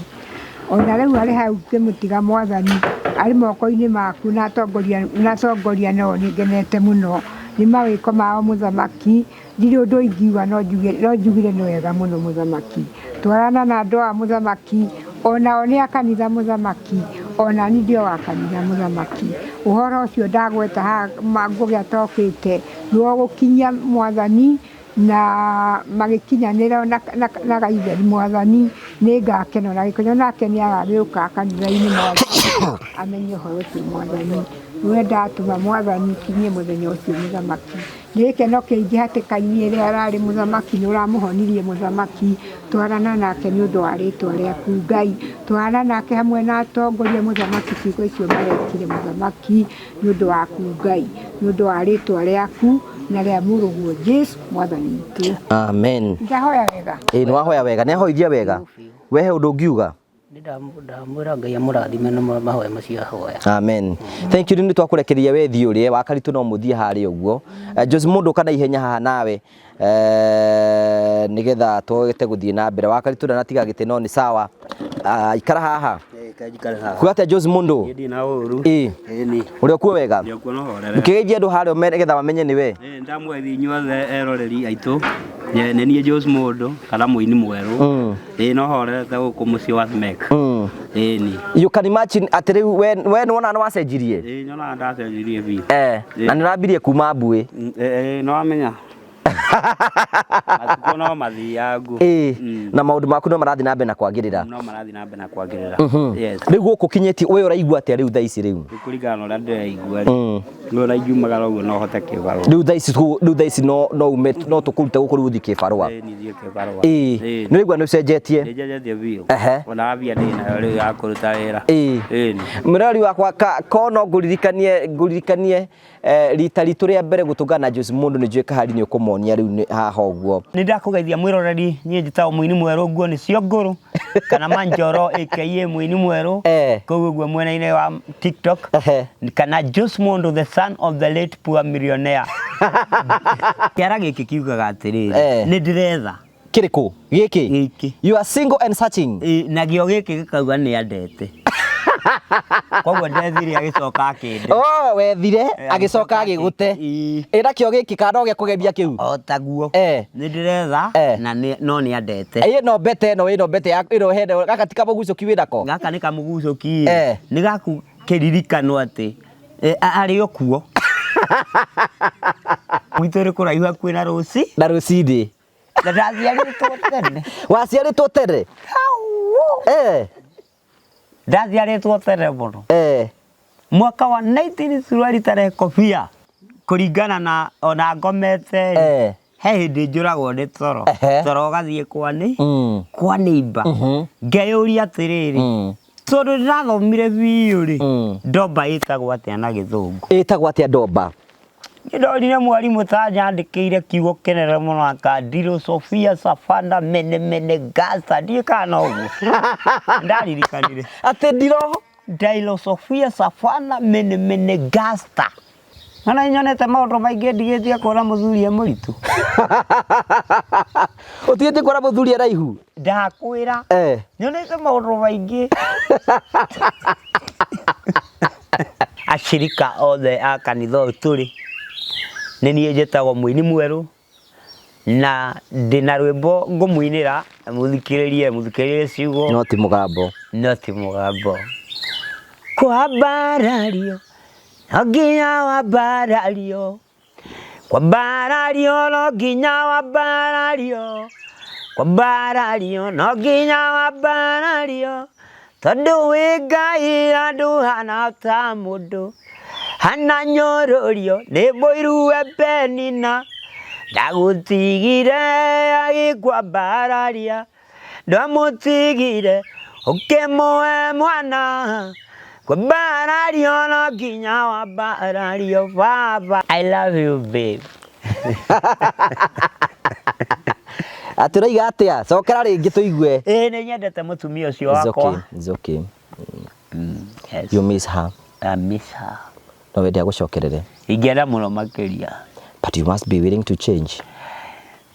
Ona rĩu arĩ hau ngĩmũtiga Mwathani, arĩ moko-inĩ maku na atongoria na atongoria nao nĩ ngenete mũno nĩ mawĩko mao mũthamaki. Ndirĩ ũndũ ingiuga no njuge no njugire nĩ wega mũno mũthamaki. Twarana na andũ aya mũthamaki, onao nĩ a kanitha mũthamaki, ona niĩ ndĩ o wa kanitha mũthamaki. Ũhoro ũcio ndagweta haha Ngũgĩ atokĩte nĩ ũgũkinyia Mwathani na magĩkinyanĩra na, na, na gaitheri Mwathani nĩ ngakena na gĩkonyo nake nĩ agagĩũka kanitha-inĩ Mwathani amenye ũhoro ũcio Mwathani. Nĩwe ndatũma Mwathani kinyie mũthenya ũcio mũthamaki. Nĩ gĩkeno kĩingĩ hatĩka-inĩ ĩrĩa ararĩ mũthamaki nĩ ũramũhonirie mũthamaki. Twarana nake nĩ ũndũ wa rĩtwa rĩaku Ngai. Twarana nake hamwe na atongoria mũthamaki ciĩko icio marekire mũthamaki nĩ ũndũ waku Ngai. Nĩ ũndũ wa rĩtwa rĩaku na rĩa mũrũguo Jesu Mwathani witũ. Amen. Ndahoya wega. Ĩĩ nĩ wahoya wega, nĩ ahoithia wega. We he ũndũ ũngiuga? Nĩ ndamwĩra Ngai amũrathime na mahoya macio ahoya. Amen. Thank you. Nĩ twakũrekeria we thiĩ ũrĩe wakaritũ no mũthiĩ harĩa ũguo. Jose mũndũ kana ihenya haha nawe nĩgetha tũhote gũthiĩ na mbere. Wakaritũ ndanatiga gĩtĩ no nĩ sawa. Ah, ikara haha. Kuga atĩa Jose mũndũ? Niĩ ndirĩ na ũru. Ĩĩ. Ĩni. Ũrĩ okuo wega? Ndĩ okuo no horere. Ũkĩgeithia andũ harĩa nĩgetha mamenye nĩ we. Ĩĩ ndamwethi inyuothe eroreri aitũ. Nĩ niĩ Jose Mũndũ kana mũini mwerũ. Ĩĩ no horerete gũkũ mũciĩ wa Smek. Ĩni. You can imagine atĩ rĩu we we nĩ wona nĩ wacenjirie. Ĩĩ nyonaga ndacenjirie biũ. Na nĩ ũrambirie kuma mbuĩ. Ĩĩ nĩ wamenya. Matukũ no mathiangu. Ĩĩ. Na maũndũ maku no marathiĩ na mbere na kwagĩrĩra. No marathiĩ na mbere na kwagĩrĩra. Yes. Rĩu gũkũ kinyĩtie we ũraigua atĩa rĩu thaa ici rĩu? Rĩu kũringana na ũrĩa ndĩraigua rĩ. Rĩu ona ingiumagara ũguo no hote kĩbarũa. Rĩu thaa ici rĩu thaa ici no no ume no tũkũrute gũkũ rĩu ũthiĩ kĩbarũa. Ĩĩ niĩ thiĩ kĩbarũa. Ĩĩ. Ĩĩ. Nĩ ũraigua nĩ ũcenjetie? Nĩ njenjetie biũ. Ehe. Ona mbia ndĩ nayo rĩu ya kũruta wĩra. Ĩĩ. Ĩĩ. Mũrori wakwa ko no ngũririkanie ngũririkanie rita ritũ rĩa mbere gũtũngana na Jose Mũndũ nĩ njũĩ kahari nĩ ũkũmonia rĩu nĩ haha ũguo. Nĩ ndakũgeithia mwĩroreri, niĩ njĩtagwo mũini mwerũ nguo nĩ cio ngũrũ kana Manjoro aka mũini mwerũ kũu ũguo mwena-inĩ wa TikTok kana Jose Mũndũ the son of the late poor millionaire. Kĩara gĩkĩ kiugaga atĩrĩrĩ, nĩ ndĩretha. Kĩrĩkũ? Gĩkĩ? Gĩkĩ. You are single and searching. Na gĩo gĩkĩ gĩkauga nĩ andete. Koguo ndethire agĩcoka akĩnde. Oh, wethire agĩcoka agĩgũte. Ĩ nakĩo gĩkĩ kana no gĩa kũgemia kĩu? O taguo. Nĩ ndĩretha na no nĩ andete. Ĩno mbete ĩno ĩno mbete ya ĩno hene gaka ti kamũgucũki wĩnako? Gaka nĩ kamũgucũki. Nĩ gaku kĩririkano atĩ arĩ o kuo. Gwitũ nĩ kũraihu hakuhĩ na rũci. Na rũcinĩ. Na ndaciarĩtwo tene. Waciarĩtwo tene? Ndaciarĩtwo tene mũno. Mwaka wa 19 suruari tarĩ kobia kũringana na ona ngomete he hĩndĩ njũragwo nĩ toro. Toro ũgathiĩ kwa nĩ kwa neighbor. Ngeyũria atĩrĩrĩ, tondũ ndĩrathomire biũ rĩ, ndomba ĩtagwo atĩa na gĩthũngũ? Ĩtagwo atĩa ndomba? Nĩ ndorire mwarimũ ta nyandĩkĩire kiugo kĩnene mũno akandiro Sofia Safana mene mene gasa ndiĩ kana no ũguo. Ndaririkanire. Atĩ ndiro? Ndailo Sofia Safana mene mene gasta. Ona nyonete maũndũ maingĩ ndigĩtie kuona mũthuri e mũritũ. Ũtigĩtie kuona mũthuri araihu? Ndakwĩra. Nyonete maũndũ maingĩ. Ashirika othe a kanitha ũyũ tũrĩ, nĩ niĩ njĩtagwo mũini mwerũ na ndĩna rwĩmbo ngũmũinĩra mũthikĩrĩrie mũthikĩrĩrie ciugo. No ti mũgambo. No ti mũgambo. Kwambarario no nginya wambarario, kwambarario no nginya wambarario, kwambarario no nginya wambarario, tondũ wĩ Ngai na ndũhana ta mũndũ, hana nyũrũrio nĩ mũiru we Penina, ndagũtigire agĩkwambararia, ndwamũtigire ũkĩmũhe mwana, kwambarario no nginya wambarario baba. I love you babe. Atĩ ũraiga atĩa? Cokera rĩngĩ tũigue. Ĩĩ nĩ nyendete mũtumia ũcio It's wakwa. okay, it's okay. Yes. You miss her. I miss her. No wende agũcokerere. Ingĩenda mũno makĩria. But you must be willing to change.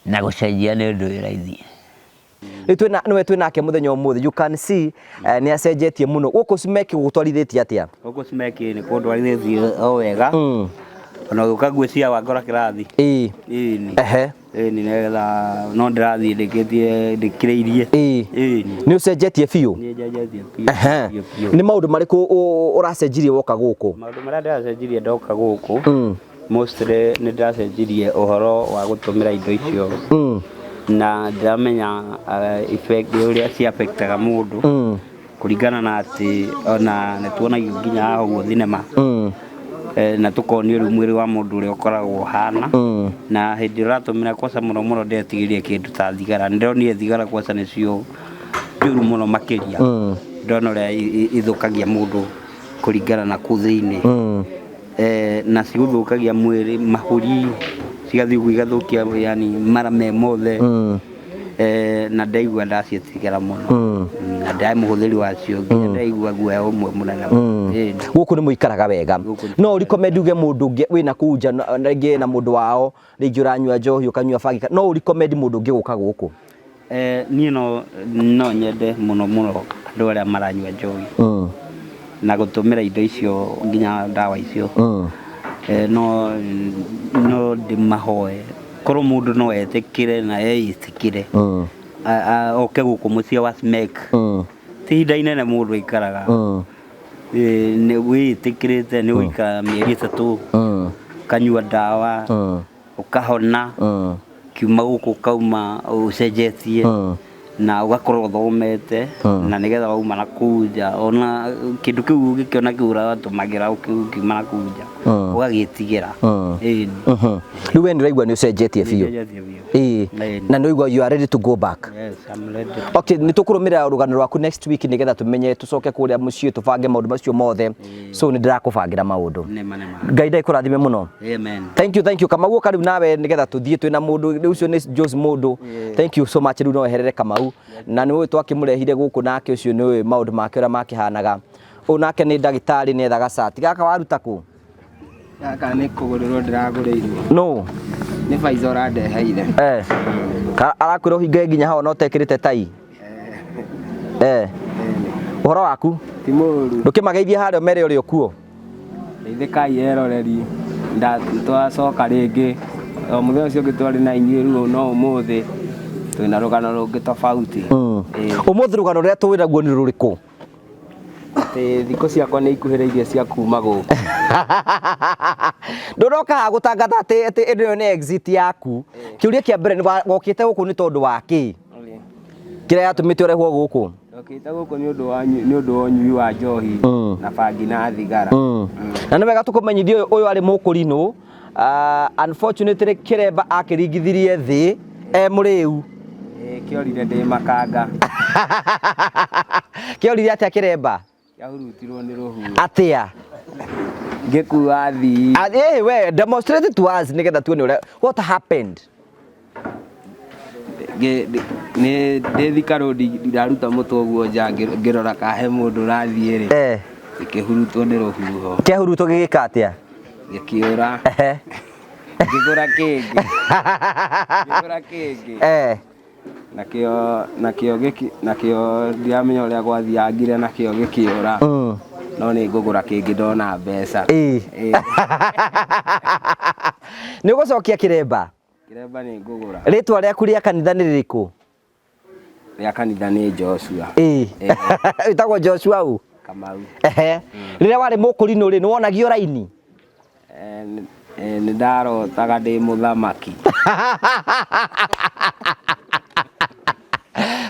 Na gũcenjia nĩ ũndũ wĩ raithi. Rĩu twĩna nĩwe twĩnake mũthenya ũmũthĩ, you can see nĩ acenjetie mũno. Gũkũ Smek gũgũtwarithĩtie atĩa? Gũkũ Smek nĩ kũndwarithĩtie o wega. Ona gũka ngwĩciria wangora kĩrathi. Ĩni. Ĩni nĩgetha no ndĩrathiĩ ndĩkĩtie ndĩkĩrĩirie. Ĩni. Nĩ ũcenjetie biũ? Nĩ njenjetie biũ. Biũ. Nĩ maũndũ marĩkũ ũracenjirie woka gũkũ? Maũndũ marĩa ndĩracenjirie ndoka gũkũ, mostly nĩ ndĩracenjirie ũhoro wa gũtũmĩra indo icio, na ndĩramenya effect ũrĩa ci affectaga mũndũ, kũringana na atĩ ona nĩ tuonagio nginya haha ũguo thinema, na tũkonio rĩu mwĩrĩ wa mũndũ ũrĩa ũkoragwo ũhana, na hĩndĩ ĩrĩa ũratũmĩra kwaca mũno mũno ndetigĩrire kĩndũ ta thigara. Nĩ ndĩronire thigara kwaca nĩcio njũru mũno makĩria, ndona ũrĩa ithũkagia mũndũ kũringana na kũu thĩinĩ, na cigũthũkagia mwĩrĩ, mahũri cigathiĩ ũguo igathũkia, yani mara me mothe, na ndaigua ndaciĩtigĩra mũno, na ndarĩ mũhũthĩri wacio nginya ndaigua guoya ũmwe mũnene. Gũkũ nĩ mũikaraga wega. No ũrecommend uge mũndũ ũngĩ wĩna kũu nja, rĩngĩ na mũndũ wao, rĩngĩ ũranyua njohi, ũkanyua bangi, no ũrecommend mũndũ ũngĩ gũka gũkũ? Niĩ no nyende mũno mũno andũ arĩa maranyua njohi na gũtũmĩra indo icio nginya ndawa icio, no ndĩmahoe korwo mũndũ no etĩkĩre na eĩtĩkĩre oke gũkũ mũciĩ wa Smek. Ti ihinda inene mũndũ aikaraga, wĩĩtĩkĩrĩte nĩ ũikara mĩeri 3, ũkanyua ndawa, ũkahona, kiuma gũkũ ũkauma ũcenjetie na ũgakorwo ũthomete, na nĩgetha wauma na kũu nja ona kĩndũ kĩu ũgĩkĩona kĩu ũratũmagĩra ũkiuma na kũu nja ũgagĩtigĩra. Rĩu we nĩ ũraigua nĩ ũcenjetie biũ? Ĩĩ. Na nĩ ũraigua you are ready to go back? Yes, I'm ready. Okay, nĩ tũkũrũmĩrĩra rũgano rwaku next week nĩgetha tũmenye, tũcoke kũrĩa mũciĩ tũbange maũndũ macio mothe. So nĩ ndĩrakũbangĩra maũndũ. Ngai ndagĩkũrathime mũno. Amen. Thank you, thank you. Kamau ũka rĩu nawe nĩgetha tũthiĩ twĩna mũndũ rĩu ũcio nĩ Jose mũndũ. Thank you so much. Rĩu no weherere Kamau. Na nĩ ũĩ twakĩmũrehire gũkũ nake ũcio nĩ ũĩ maũndũ make ũrĩa makĩhanaga. Ũyũ nake nĩ ndagĩtarĩ nĩ ethaga cati. Gaka waruta kũ? Gaka nĩ kũgũrĩrwo ndĩragũrĩirwo. No. Nĩ Faiza ũrandeheire. Arakwĩra ũhinge nginya hau no ũtekĩrĩte tai. Ũhoro waku? Ti mũru. Ndũkĩmageithie harĩa ũmere ũrĩa ũkuo. Geithĩkai eroreri, twacoka rĩngĩ o mũthenya ũcio ũngĩ twarĩ na inyuĩ, rĩu no ũmũthĩ twĩna rũgano rũngĩ tofauti. Ũmũthĩ rũgano rũrĩa tũwĩraguo nĩ rũrĩkũ? Atĩ thikũ ciakwa nĩ ikuhĩrĩirie cia kuma gũkũ. Ndũroka haha gũtangatha atĩ ĩno nĩ exit yaku. Kĩũria kĩa mbere nĩ wokĩte gũkũ nĩ tondũ wa kĩ? Kĩrĩa yatũmĩte ũrehwo gũkũ? Ndokĩte gũkũ nĩ ũndũ wa nĩ ũndũ wa ũnyui wa njohi na bangi na thigara. Na nĩ wega tũkũmenyithie ũyũ arĩ mũkũrinũ. Unfortunately kĩremba akĩringithirie thĩ e mũrĩu. Kĩorire ndĩ makanga. Kĩorire atĩa kĩremba? Kĩahurutirwo nĩ rũhuho. Atĩa? Ngĩkua thii. We demonstrate to us nĩgetha tuone ũrĩa what happened. Nĩ ndĩ Thika Road ndaruta mũtwe ũguo nja ngĩrora kahe mũndũ ũrathiĩ rĩ. Gĩkĩhurutwo nĩ rũhuho. Kĩahurutwo gĩgĩka atĩa? Gĩkĩũra. Ngĩgũra kĩngĩ. Ngĩgũra kĩngĩ. Nakĩo ndiramenya ũrĩa gwathiangire nakĩo gĩkĩũra. No nĩ ngũgũra kĩngĩ ndona mbeca. Nĩ ũgũcokia kĩremba? Kĩremba nĩ ngũgũra. Rĩtwa rĩaku rĩa kanitha nĩ rĩrĩkũ? Rĩa kanitha nĩ Joshua. Wĩtagwo Joshua ũ? Kamau. Rĩrĩa warĩ mũkũrinũ rĩ, nĩ wonagio raini? Nĩ ndarotaga ndĩ mũthamaki.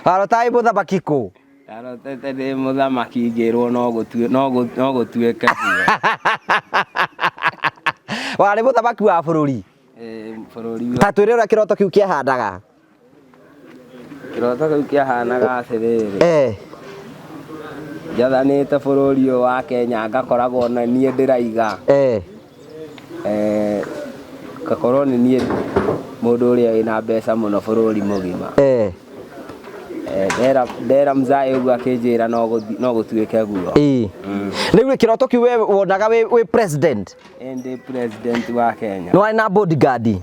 Warotaga wĩ mũthamaki kũ? Ndarotete ndĩ mũthamaki ngĩrwo no gũtuĩke guo. Warĩ mũthamaki wa bũrũri? Bũrũri. Ta twĩre ũrĩa kĩroto kĩu kĩahanaga. Kĩroto kĩu kĩahanaga atĩrĩrĩ. Njathanĩte bũrũri ũyũ wa Kenya ngakoragwo na niĩ ndĩraiga. Ngakorwo nĩ niĩ mũndũ ũrĩa wĩna mbeca mũno bũrũri mũgima. Ndera mzae ũguo akĩnjĩra no gũtuĩke guo. Rĩu kĩroto kĩu we wonaga wĩ president? Ndĩ president wa Kenya. Nĩ warĩ na bodyguard?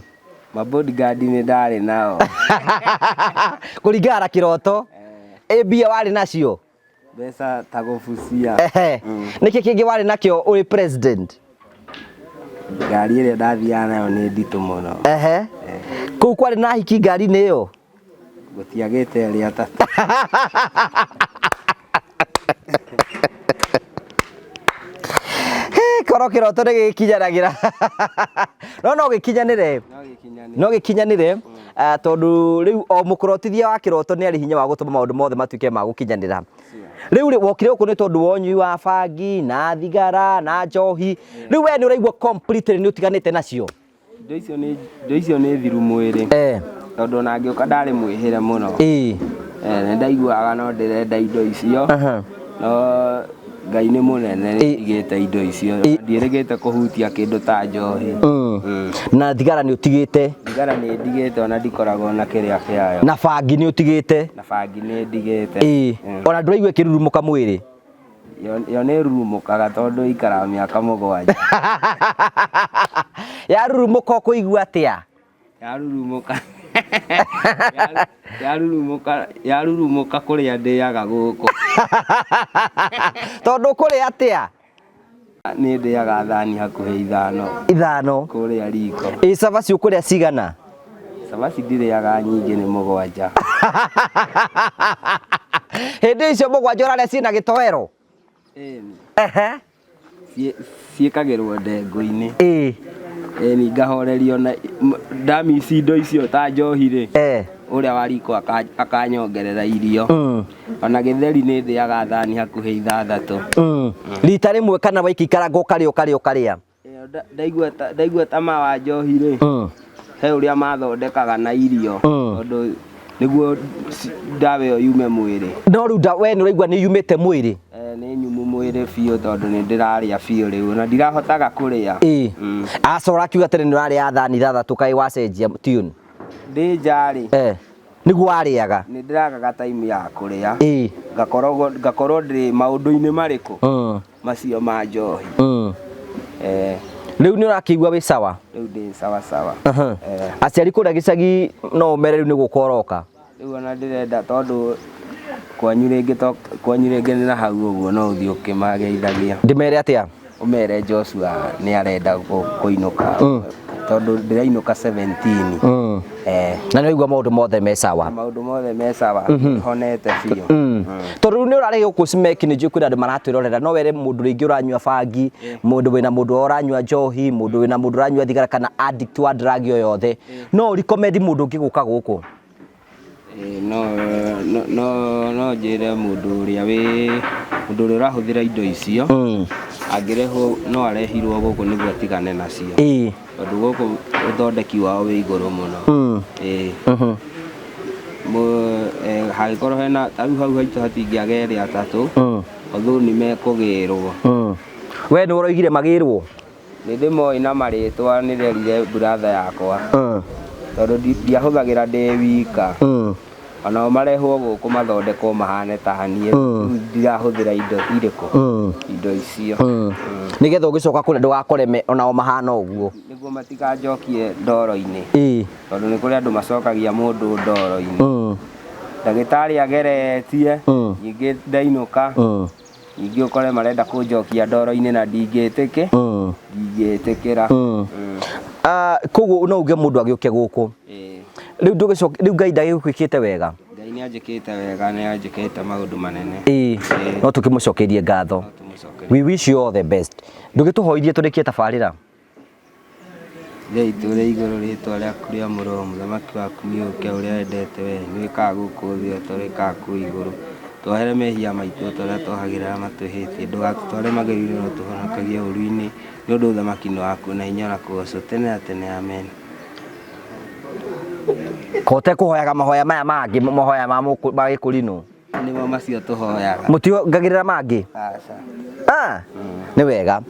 Ma bodyguard nĩ ndarĩ nao. Kũringana na kĩroto? Ĩ mbia warĩ nacio? Mbeca ta gũbucia. Ehe. Nĩkĩ kĩngĩ warĩ nakĩo ũrĩ president? Ngari ĩrĩa ndathiaga nayo nĩ nditũ mũno. Ehe. Kũu kwarĩ na hiki ngari-inĩ ĩyo? Gũtiagĩte erĩ atatũ. Korwo kĩroto nĩ gĩkinyanagĩra. No no gĩkinyanĩre. No No gĩkinyanĩre tondũ rĩu o mũkũrotithia wa kĩroto nĩ arĩ hinya wa gũtũma maũndũ mothe matuĩke ma gũkinyanĩra. Rĩu rĩ wokire gũkũ nĩ tondũ wa ũnyui wa bangi na thigara na njohi. Rĩu we nĩ ũraigua completely nĩ ũtiganĩte nacio? Indo icio nĩ indo icio nĩ thiru mwĩrĩ. Tondũ ona ngĩũka ndarĩ mwĩhĩre mũno. Nĩ ndaiguaga no ndĩrenda indo icio. No Ngai nĩ mũnene nĩ ndigĩte indo icio. Ndiĩrĩgĩte kũhutia kĩndũ ta njohi. Na thigara nĩ ũtigĩte? Thigara nĩ ndigĩte ona ndikoragwo na kĩrĩa kĩayo. Na bangi nĩ ũtigĩte? Na bangi nĩ ndigĩte. Ona ndũraigua ĩkĩrurumũka mwĩrĩ? Yo nĩ ĩrurumũkaga tondũ ĩikaraga mĩaka 7. Yarurumũka ũkũigua atĩa? Yarurumũka yarurumũka yarurumũka kũrĩa ndĩaga gũkũ. Tondũ ũkũrĩa atĩa? Nĩ ndĩaga thani hakuhĩ 5. 5? Kũrĩa riko. Ĩ cabaci ũkũrĩa cigana? Cabaci ndirĩaga nyingĩ nĩ 7. Hĩndĩ icio 7 ũrarĩa ciĩna gĩtoero? Ĩni. Ehe. Ciĩkagĩrwo ndengũ-inĩ. Ĩni ngahorerio na ndamici indo icio ta njohi rĩ. Ũrĩa wa riko akanyongerera irio. Ona gĩtheri nĩ ndĩaga thani hakuhĩ 6. Rita rĩmwe kana waikĩikaranga ũkarĩa ũkarĩa ũkarĩa? Ndaigua ta ma wa njohi rĩ. He ũrĩa mathondekaga na irio. Tondũ nĩguo ndawa ĩyo yume mwĩrĩ. No rĩu we nĩ ũraigua nĩ yumĩte mwĩrĩ? Nĩ nyumu mwĩrĩ biũ tondũ nĩ ndĩrarĩa biũ rĩu na ndirahotaga kũrĩa. Aca ũrakiuga tene nĩ ũrarĩa thani 6 kaĩ wacenjia tune? Ndĩ nja rĩ. Nĩguo warĩaga? Nĩ ndĩragaga time ya kũrĩa. Ngakorwo ndĩ maũndũ-inĩ marĩkũ? Macio ma njohi. Rĩu nĩ ũrakĩigua wĩ sawa? Rĩu ndĩ sawa sawa. Aciari kũrĩa gĩcagi no ũmere rĩu nĩ gũka ũroka? Rĩu ona ndĩrenda tondũ kwanyu rĩngĩ kwanyu rĩngĩ nĩ na hau ũguo no ũthiĩ ũkĩmageithagia. Ndĩmere atĩa? Ũmere Joshua nĩ arenda kũinũka. Tondũ ndĩrainũka 17. Na nĩ waigua maũndũ mothe me sawa? Maũndũ mothe me sawa. Honete biũ. Tondũ rĩu nĩ ũrarĩ gũkũ Smek nĩ njũĩ kwĩna andũ maratwĩrorera no were mũndũ rĩngĩ ũranyua bangi, mũndũ wĩna mũndũ ũranyua njohi, mũndũ wĩna mũndũ ũranyua thigara kana addict wa drug o yothe. No ũ recommend mũndũ ũngĩ gũka gũkũ? No njĩre mũndũ ũrĩa wĩ mũndũ ũrĩa ũrahũthĩra indo icio angĩrehwo no arehirwo gũkũ nĩguo atigane nacio. Tondũ gũkũ ũthondeki wao wĩ igũrũ mũno. Hangĩkorwo hena ta rĩu hau haitũ hatingĩaga erĩ atatũ, although nĩ mekũgĩrwo. We nĩ ũroigire magĩrwo? Nĩ ndĩmoĩ na marĩtwa nĩ nderire brother yakwa. Tondũ ndiahũthagĩra ndĩ wika. Onao marehwo gũkũ mathondekwo mahane ta niĩ. Ndirahũthĩra indo irĩkũ? Indo icio. Nĩgetha ũgĩcoka kũrĩa ndũgakore onao mahana ũguo. Nĩguo matikanjokie ndoro-inĩ. Tondũ nĩ kũrĩ andũ macokagia mũndũ ndoro-inĩ. Ndagĩtarĩ ageretie, ningĩ ndainũka. Ningĩ ũkore marenda kũnjokia ndoro-inĩ na ndingĩtĩkĩra. Koguo no uge mũndũ agĩũke gũkũ. Rĩu ndũgĩcoke, rĩu Ngai ndagĩgwĩkĩte wega? Ngai nĩ anjĩkĩte wega, nĩ anjĩkĩte maũndũ manene. No tũkĩmũcokerie ngatho. We wish you all the best. Ndũgĩtũhoithie tũrĩkie tabarĩra. Ithe witũ ũrĩ igũrũ, rĩĩtwa rĩaku rĩamũrwo, mũthamaki waku nĩ ũũke, ũrĩa wendete we nĩ wĩkaga gũkũ thĩ o ta ũrĩa wĩkaga kũu igũrũ. Tuohere mehia maitũ o ta ũrĩa tuohagĩra arĩa matwĩhĩtie, ndũgatũtware magerio-inĩ no ũtũhonokagie ũũru-inĩ, nĩ ũndũ ũthamaki nĩ waku na hinya na kũgoocwo tene na tene. Amen. Kote kũhoyaga mahoya maya mangĩ, mahoya ma gĩkũrinũ. Nĩmo macio tũhoyaga. Mũtiongagĩrĩra mangĩ? Aca. Nĩ wega.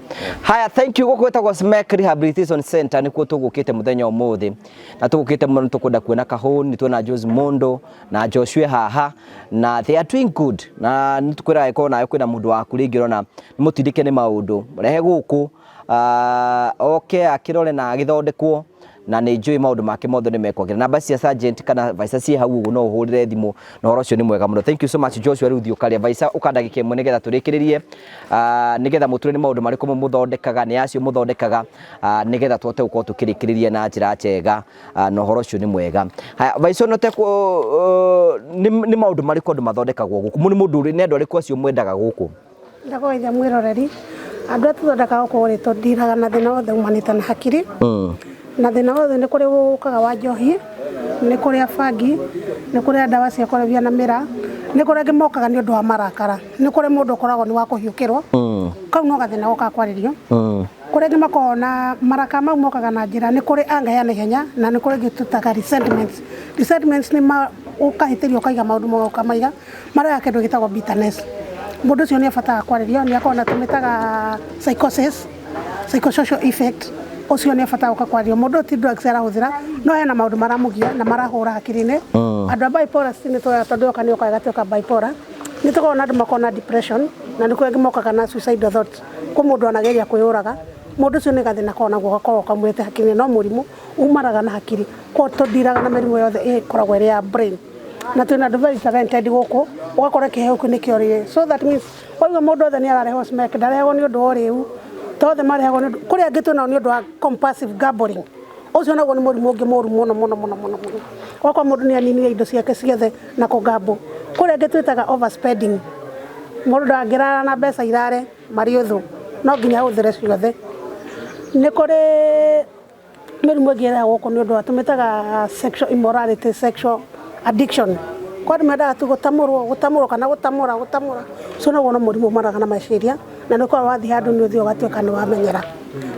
Haya, thank you. Gũkũ gwĩtagwo Smek Rehabilitation Center nĩkuo tũgũkĩte mũthenya ũmũthĩ. Na tũgũkĩte mũno tũkwenda kuona Kahũni, tuona Jose Mondo na Joshua haha na they are doing good. Na nĩ tũkwĩra angĩkorwo nawe kwĩna mũndũ waku rĩngĩ ũrona nĩ mũtindĩke nĩ maũndũ, rehe gũkũ oke akĩrore na agĩthondekwo. Na nĩ njũĩ maũndũ make mothe nĩ mekwagĩra. Namba cia sergeant kana Vaisa ciĩ hau ũguo, no ũhũrĩre thimũ na ũhoro ũcio nĩ mwega mũno. Thank you so much, Joshua. Rĩu thiĩ ũkarĩa. Vaisa, ũka ndagĩka ĩmwe nĩgetha tũrĩkĩrĩrie, nĩgetha mũtwĩre nĩ maũndũ marĩkũ mũthondekaga, nĩ acio mũthondekaga, nĩgetha tũhote gũkorwo tũkĩrĩkĩrĩria na njĩra njega, na ũhoro ũcio nĩ mwega. Haya, Vaisa, no te nĩ maũndũ marĩkũ andũ mathondekagwo gũkũ? Nĩ mũndũ nĩ andũ arĩkũ acio mwendaga gũkũ? Ndagũthaitha mwĩroreri, andũ arĩa tũthondekaga gũkũ rĩ, tũndiraga na thĩna wothe umanĩte na hakiri. Na thĩna wothe nĩ kũrĩ ũkaga wa njohi, nĩ kũrĩ a bangi, nĩ kũrĩ a ndawa cia kũrebia na mĩraa, nĩ kũrĩ angĩ mokaga nĩ ũndũ wa marakara, nĩ kũrĩ mũndũ ũkoragwo nĩ wa kũhiũkĩrwo, kau no gathĩna gokaga kwarĩrio. Kũrĩ angĩ makoragwo na marakara mau mokaga na njĩra, nĩ kũrĩ anger ya naihenya na nĩ kũrĩ ĩngĩ tũtaga resentments. Resentments nĩ ma ũkahĩtĩrio ũkaiga maũndũ moru ũkamaiga, marehaga kĩndũ gĩtagwo bitterness. Mũndũ ũcio nĩ abataraga kwarĩrio, nĩ akoragwo na tũmĩtaga psychosis, psychosocial effect. Ũcio nĩ abataraga gũka kwarĩrio. Mũndũ ũyũ ti drugs arahũthĩra, no hena maũndũ maramũgia na marahũra hakiri-inĩ. Andũ a bipolar nĩ tũroya tondũ yoka nĩ yokaga ĩgatuĩka bipolar. Nĩ tũkoragwo na andũ makoragwo na depression na nĩ kũrĩ angĩ mokaga na suicidal thoughts. Kwĩ mũndũ anageria kwĩyũraga, mũndũ ũcio nĩ gathĩna akoragwo naguo gakoragwo kaumĩte hakiri-inĩ, no mũrimũ umanaga na hakiri. Koguo tũndiraga na mĩrimũ yothe ĩkoragwo ĩrĩ ya brain. Na twĩna andũ very talented gũkũ, ũgakora kĩheo kĩu nĩkĩo rĩrĩ. So that means waigua mũndũ othe nĩ ararehwo smack, ndarehagwo nĩ ũndũ wa ũrĩu, to othe marehagwo nĩ ũndũ, kũrĩ angĩ twĩnao nĩ ũndũ wa compulsive gambling. Ũcio naguo nĩ mũrimũ ũngĩ mũru mũno mũno mũno mũno mũno. Ũgakora mũndũ nĩ aninire indo ciake ciothe na kũgamble. Kũrĩ angĩ twĩtaga overspending. Mũndũ ndangĩrara na mbeca irare marĩ ũthũ, no nginya ahũthĩre ciothe. Nĩ kũrĩ mĩrimũ ĩngĩ ĩrehagwo gũkũ nĩ ũndũ wa tũmĩtaga sexual immorality, sexual addiction. Kwa andũ mendaga tu gũtamũrwo, gũtamũrwo kana gũtamũra, gũtamũra. Ũcio naguo no mũrimũ umanaga na meciria, na nĩ ũkoragwo wathiĩ handũ nĩ ũthiaga ũgatuĩka nĩ wamenyera.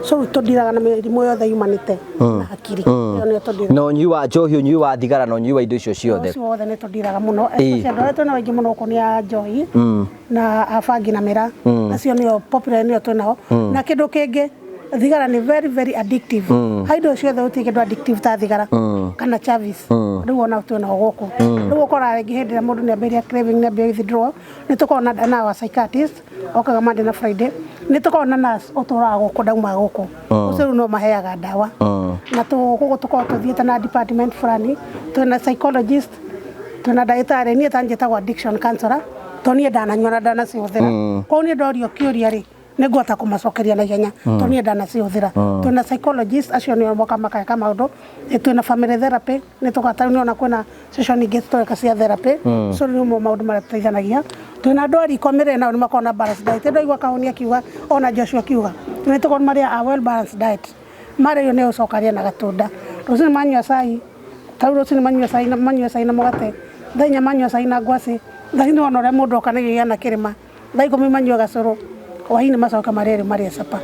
So rĩu tũndiraga na mĩrimũ yothe yumanĩte na hakiri. Ĩyo nĩyo tũndiraga. Na ũnyui wa njohi, ũnyui wa thigara, na ũnyui wa indo icio ciothe. Ũcio wothe nĩ tũndiraga mũno. Especially andũ arĩa twĩnao aingĩ mũno gũkũ nĩ a njohi na a bangi na mĩraa. Acio nĩo popular, nĩo twĩnao. Na kĩndũ kĩngĩ, thigara nĩ very very addictive. Harĩ indo ciothe gũtirĩ kĩndũ addictive ta thigara kana chavis. Rĩu ona twĩnao gũkũ. Rĩu ũkoraga rĩngĩ hĩndĩ ĩrĩa mũndũ nĩ ambĩrĩria craving, nĩ ambĩrĩria withdrawal, nĩ tũkoragwo na our psychiatrist okaga Monday na Friday. Nĩ tũkoragwo na nurse ũtũraga gũkũ, ndaumaga gũkũ. Ũcio rĩu no maheaga ndawa. Na gũkũ tũkoragwo tũthiĩte na department fulani, twĩna psychologist, twĩna ndagĩtarĩ, niĩ ta njĩtagwo addiction counselor, tondũ niĩ ndananyua na ndanacihũthĩra. Koguo niĩ ndorio kĩũria rĩ, nĩ ngũhota kũmacokeria na ihenya tondũ niĩ ndanacihũthĩra. Twĩna psychologist, acio nĩo moka makeka maũndũ. Twĩna family therapy, nĩ tũgata rĩu nĩwona kwĩna session ingĩ tũreka cia therapy. So rĩu nĩmo maũndũ marĩa tũteithanagia. Twĩna andũ a riko mĩrĩre nao nĩ makoragwo na balanced diet. Ndaigua Kahũni akiuga, ona Joshua akiuga, nĩ tũkoragwo marĩa a well balanced diet. Marĩa irio nĩ ũcoka arĩe na gatunda. Rũcinĩ manyua cai, ta rĩu rũcinĩ manyua cai na manyua cai na mũgate, thaa 4 manyua cai na ngwacĩ, thaa inya wona ũrĩa mũndũ oka na irio ihana kĩrĩma, thaa 10 manyua gacũrũ, hwaĩ-inĩ macoka marĩe rĩu marĩe capa.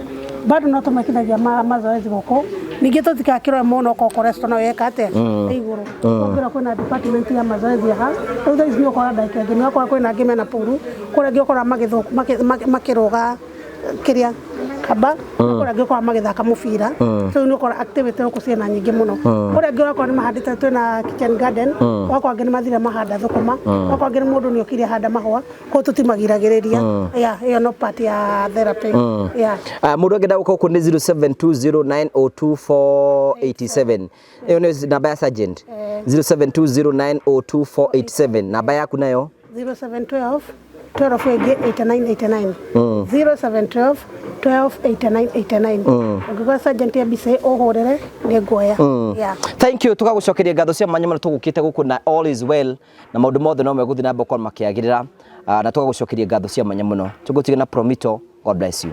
Bado no tũmekithagia mazoezi gũkũ. Ningĩ tũtikakĩrore mũno okorwo cholesterol no yeka atĩa ĩ igũrũ. Ũngĩra kwĩna department ya mazoezi haha, rĩu thaa ici nĩ ũkora ndagĩka ĩngĩ nĩ ũkora kwĩna angĩ mena pool, kũrĩa angĩ ũkora makĩrũga kĩrĩa kamba, kũrĩa angĩ ũkora magĩthaka mũbira. So rĩu nĩ ũkora activity gũkũ ciĩna nyingĩ mũno. Kũrĩa angĩ ũrakora nĩ mahandĩte, twĩna kitchen garden, ũgakora angĩ nĩ mathire mahanda thũkũma, ũgakora angĩ nĩ mũndũ nĩ okire ahanda mahũa, koguo tũtimagiragĩrĩria. Yeah, ĩyo no part ya therapy. Yeah. Mũndũ angĩenda gũka gũkũ nĩ 0720902487. Ĩyo nĩ namba ya sergeant, 0720902487. Namba yaku nayo? 0712 12 ĩngĩ 8989, 0712 12 89 89. Ũngĩgwa sergeant ya BCA ũhũrĩre nĩ nguoya. Yeah. Thank you, tugagucokeria ngatho cia mwanya mũno. Tũgũkĩte gũkũ na all is well, na maũndũ mothe no megũthiĩ na mbere gũkorwo makĩagĩrĩra. Na tũgagũcokeria ngatho cia mwanya mũno. Tũgũtiga na Promito. God bless you.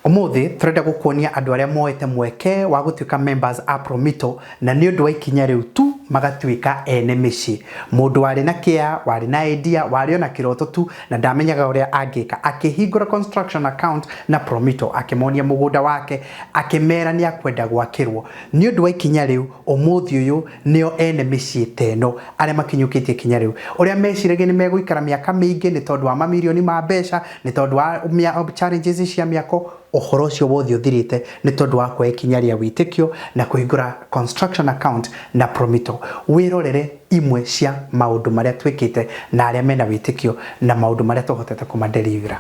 Ũmũthĩ tũrenda gũkuonia andũ arĩa moete mweke wa gũtuĩka members a Promito, na nĩ ũndũ wa ikinya rĩu tu magatuĩka ene mĩciĩ. Mũndũ warĩ na kĩa, warĩ na idea, warĩ ona kĩroto tu na ndamenyaga ũrĩa angĩka, akĩhingũra construction account na Promito, akĩmonia mũgũnda wake, akĩmera nĩ akwenda gwakĩrwo. Nĩ ũndũ wa ikinya rĩu, ũmũthĩ ũyũ nĩo ene mĩciĩ ta ĩno arĩa makinyũkĩtie ikinya rĩu. Ũrĩa meciragia nĩ megũikara mĩaka mĩingĩ nĩ tondũ wa mamirioni ma mbeca, nĩ tondũ wa challenges cia mĩako, ũhoro ũcio wothe ũthirĩte nĩ tondũ wa kuoya ikinya rĩa wĩtĩkio na kũhingũra construction account na Promito. Wĩrorere imwe cia maũndũ marĩa twĩkĩte na arĩa mena wĩtĩkio na maũndũ marĩa tũhotete kũmadelivera.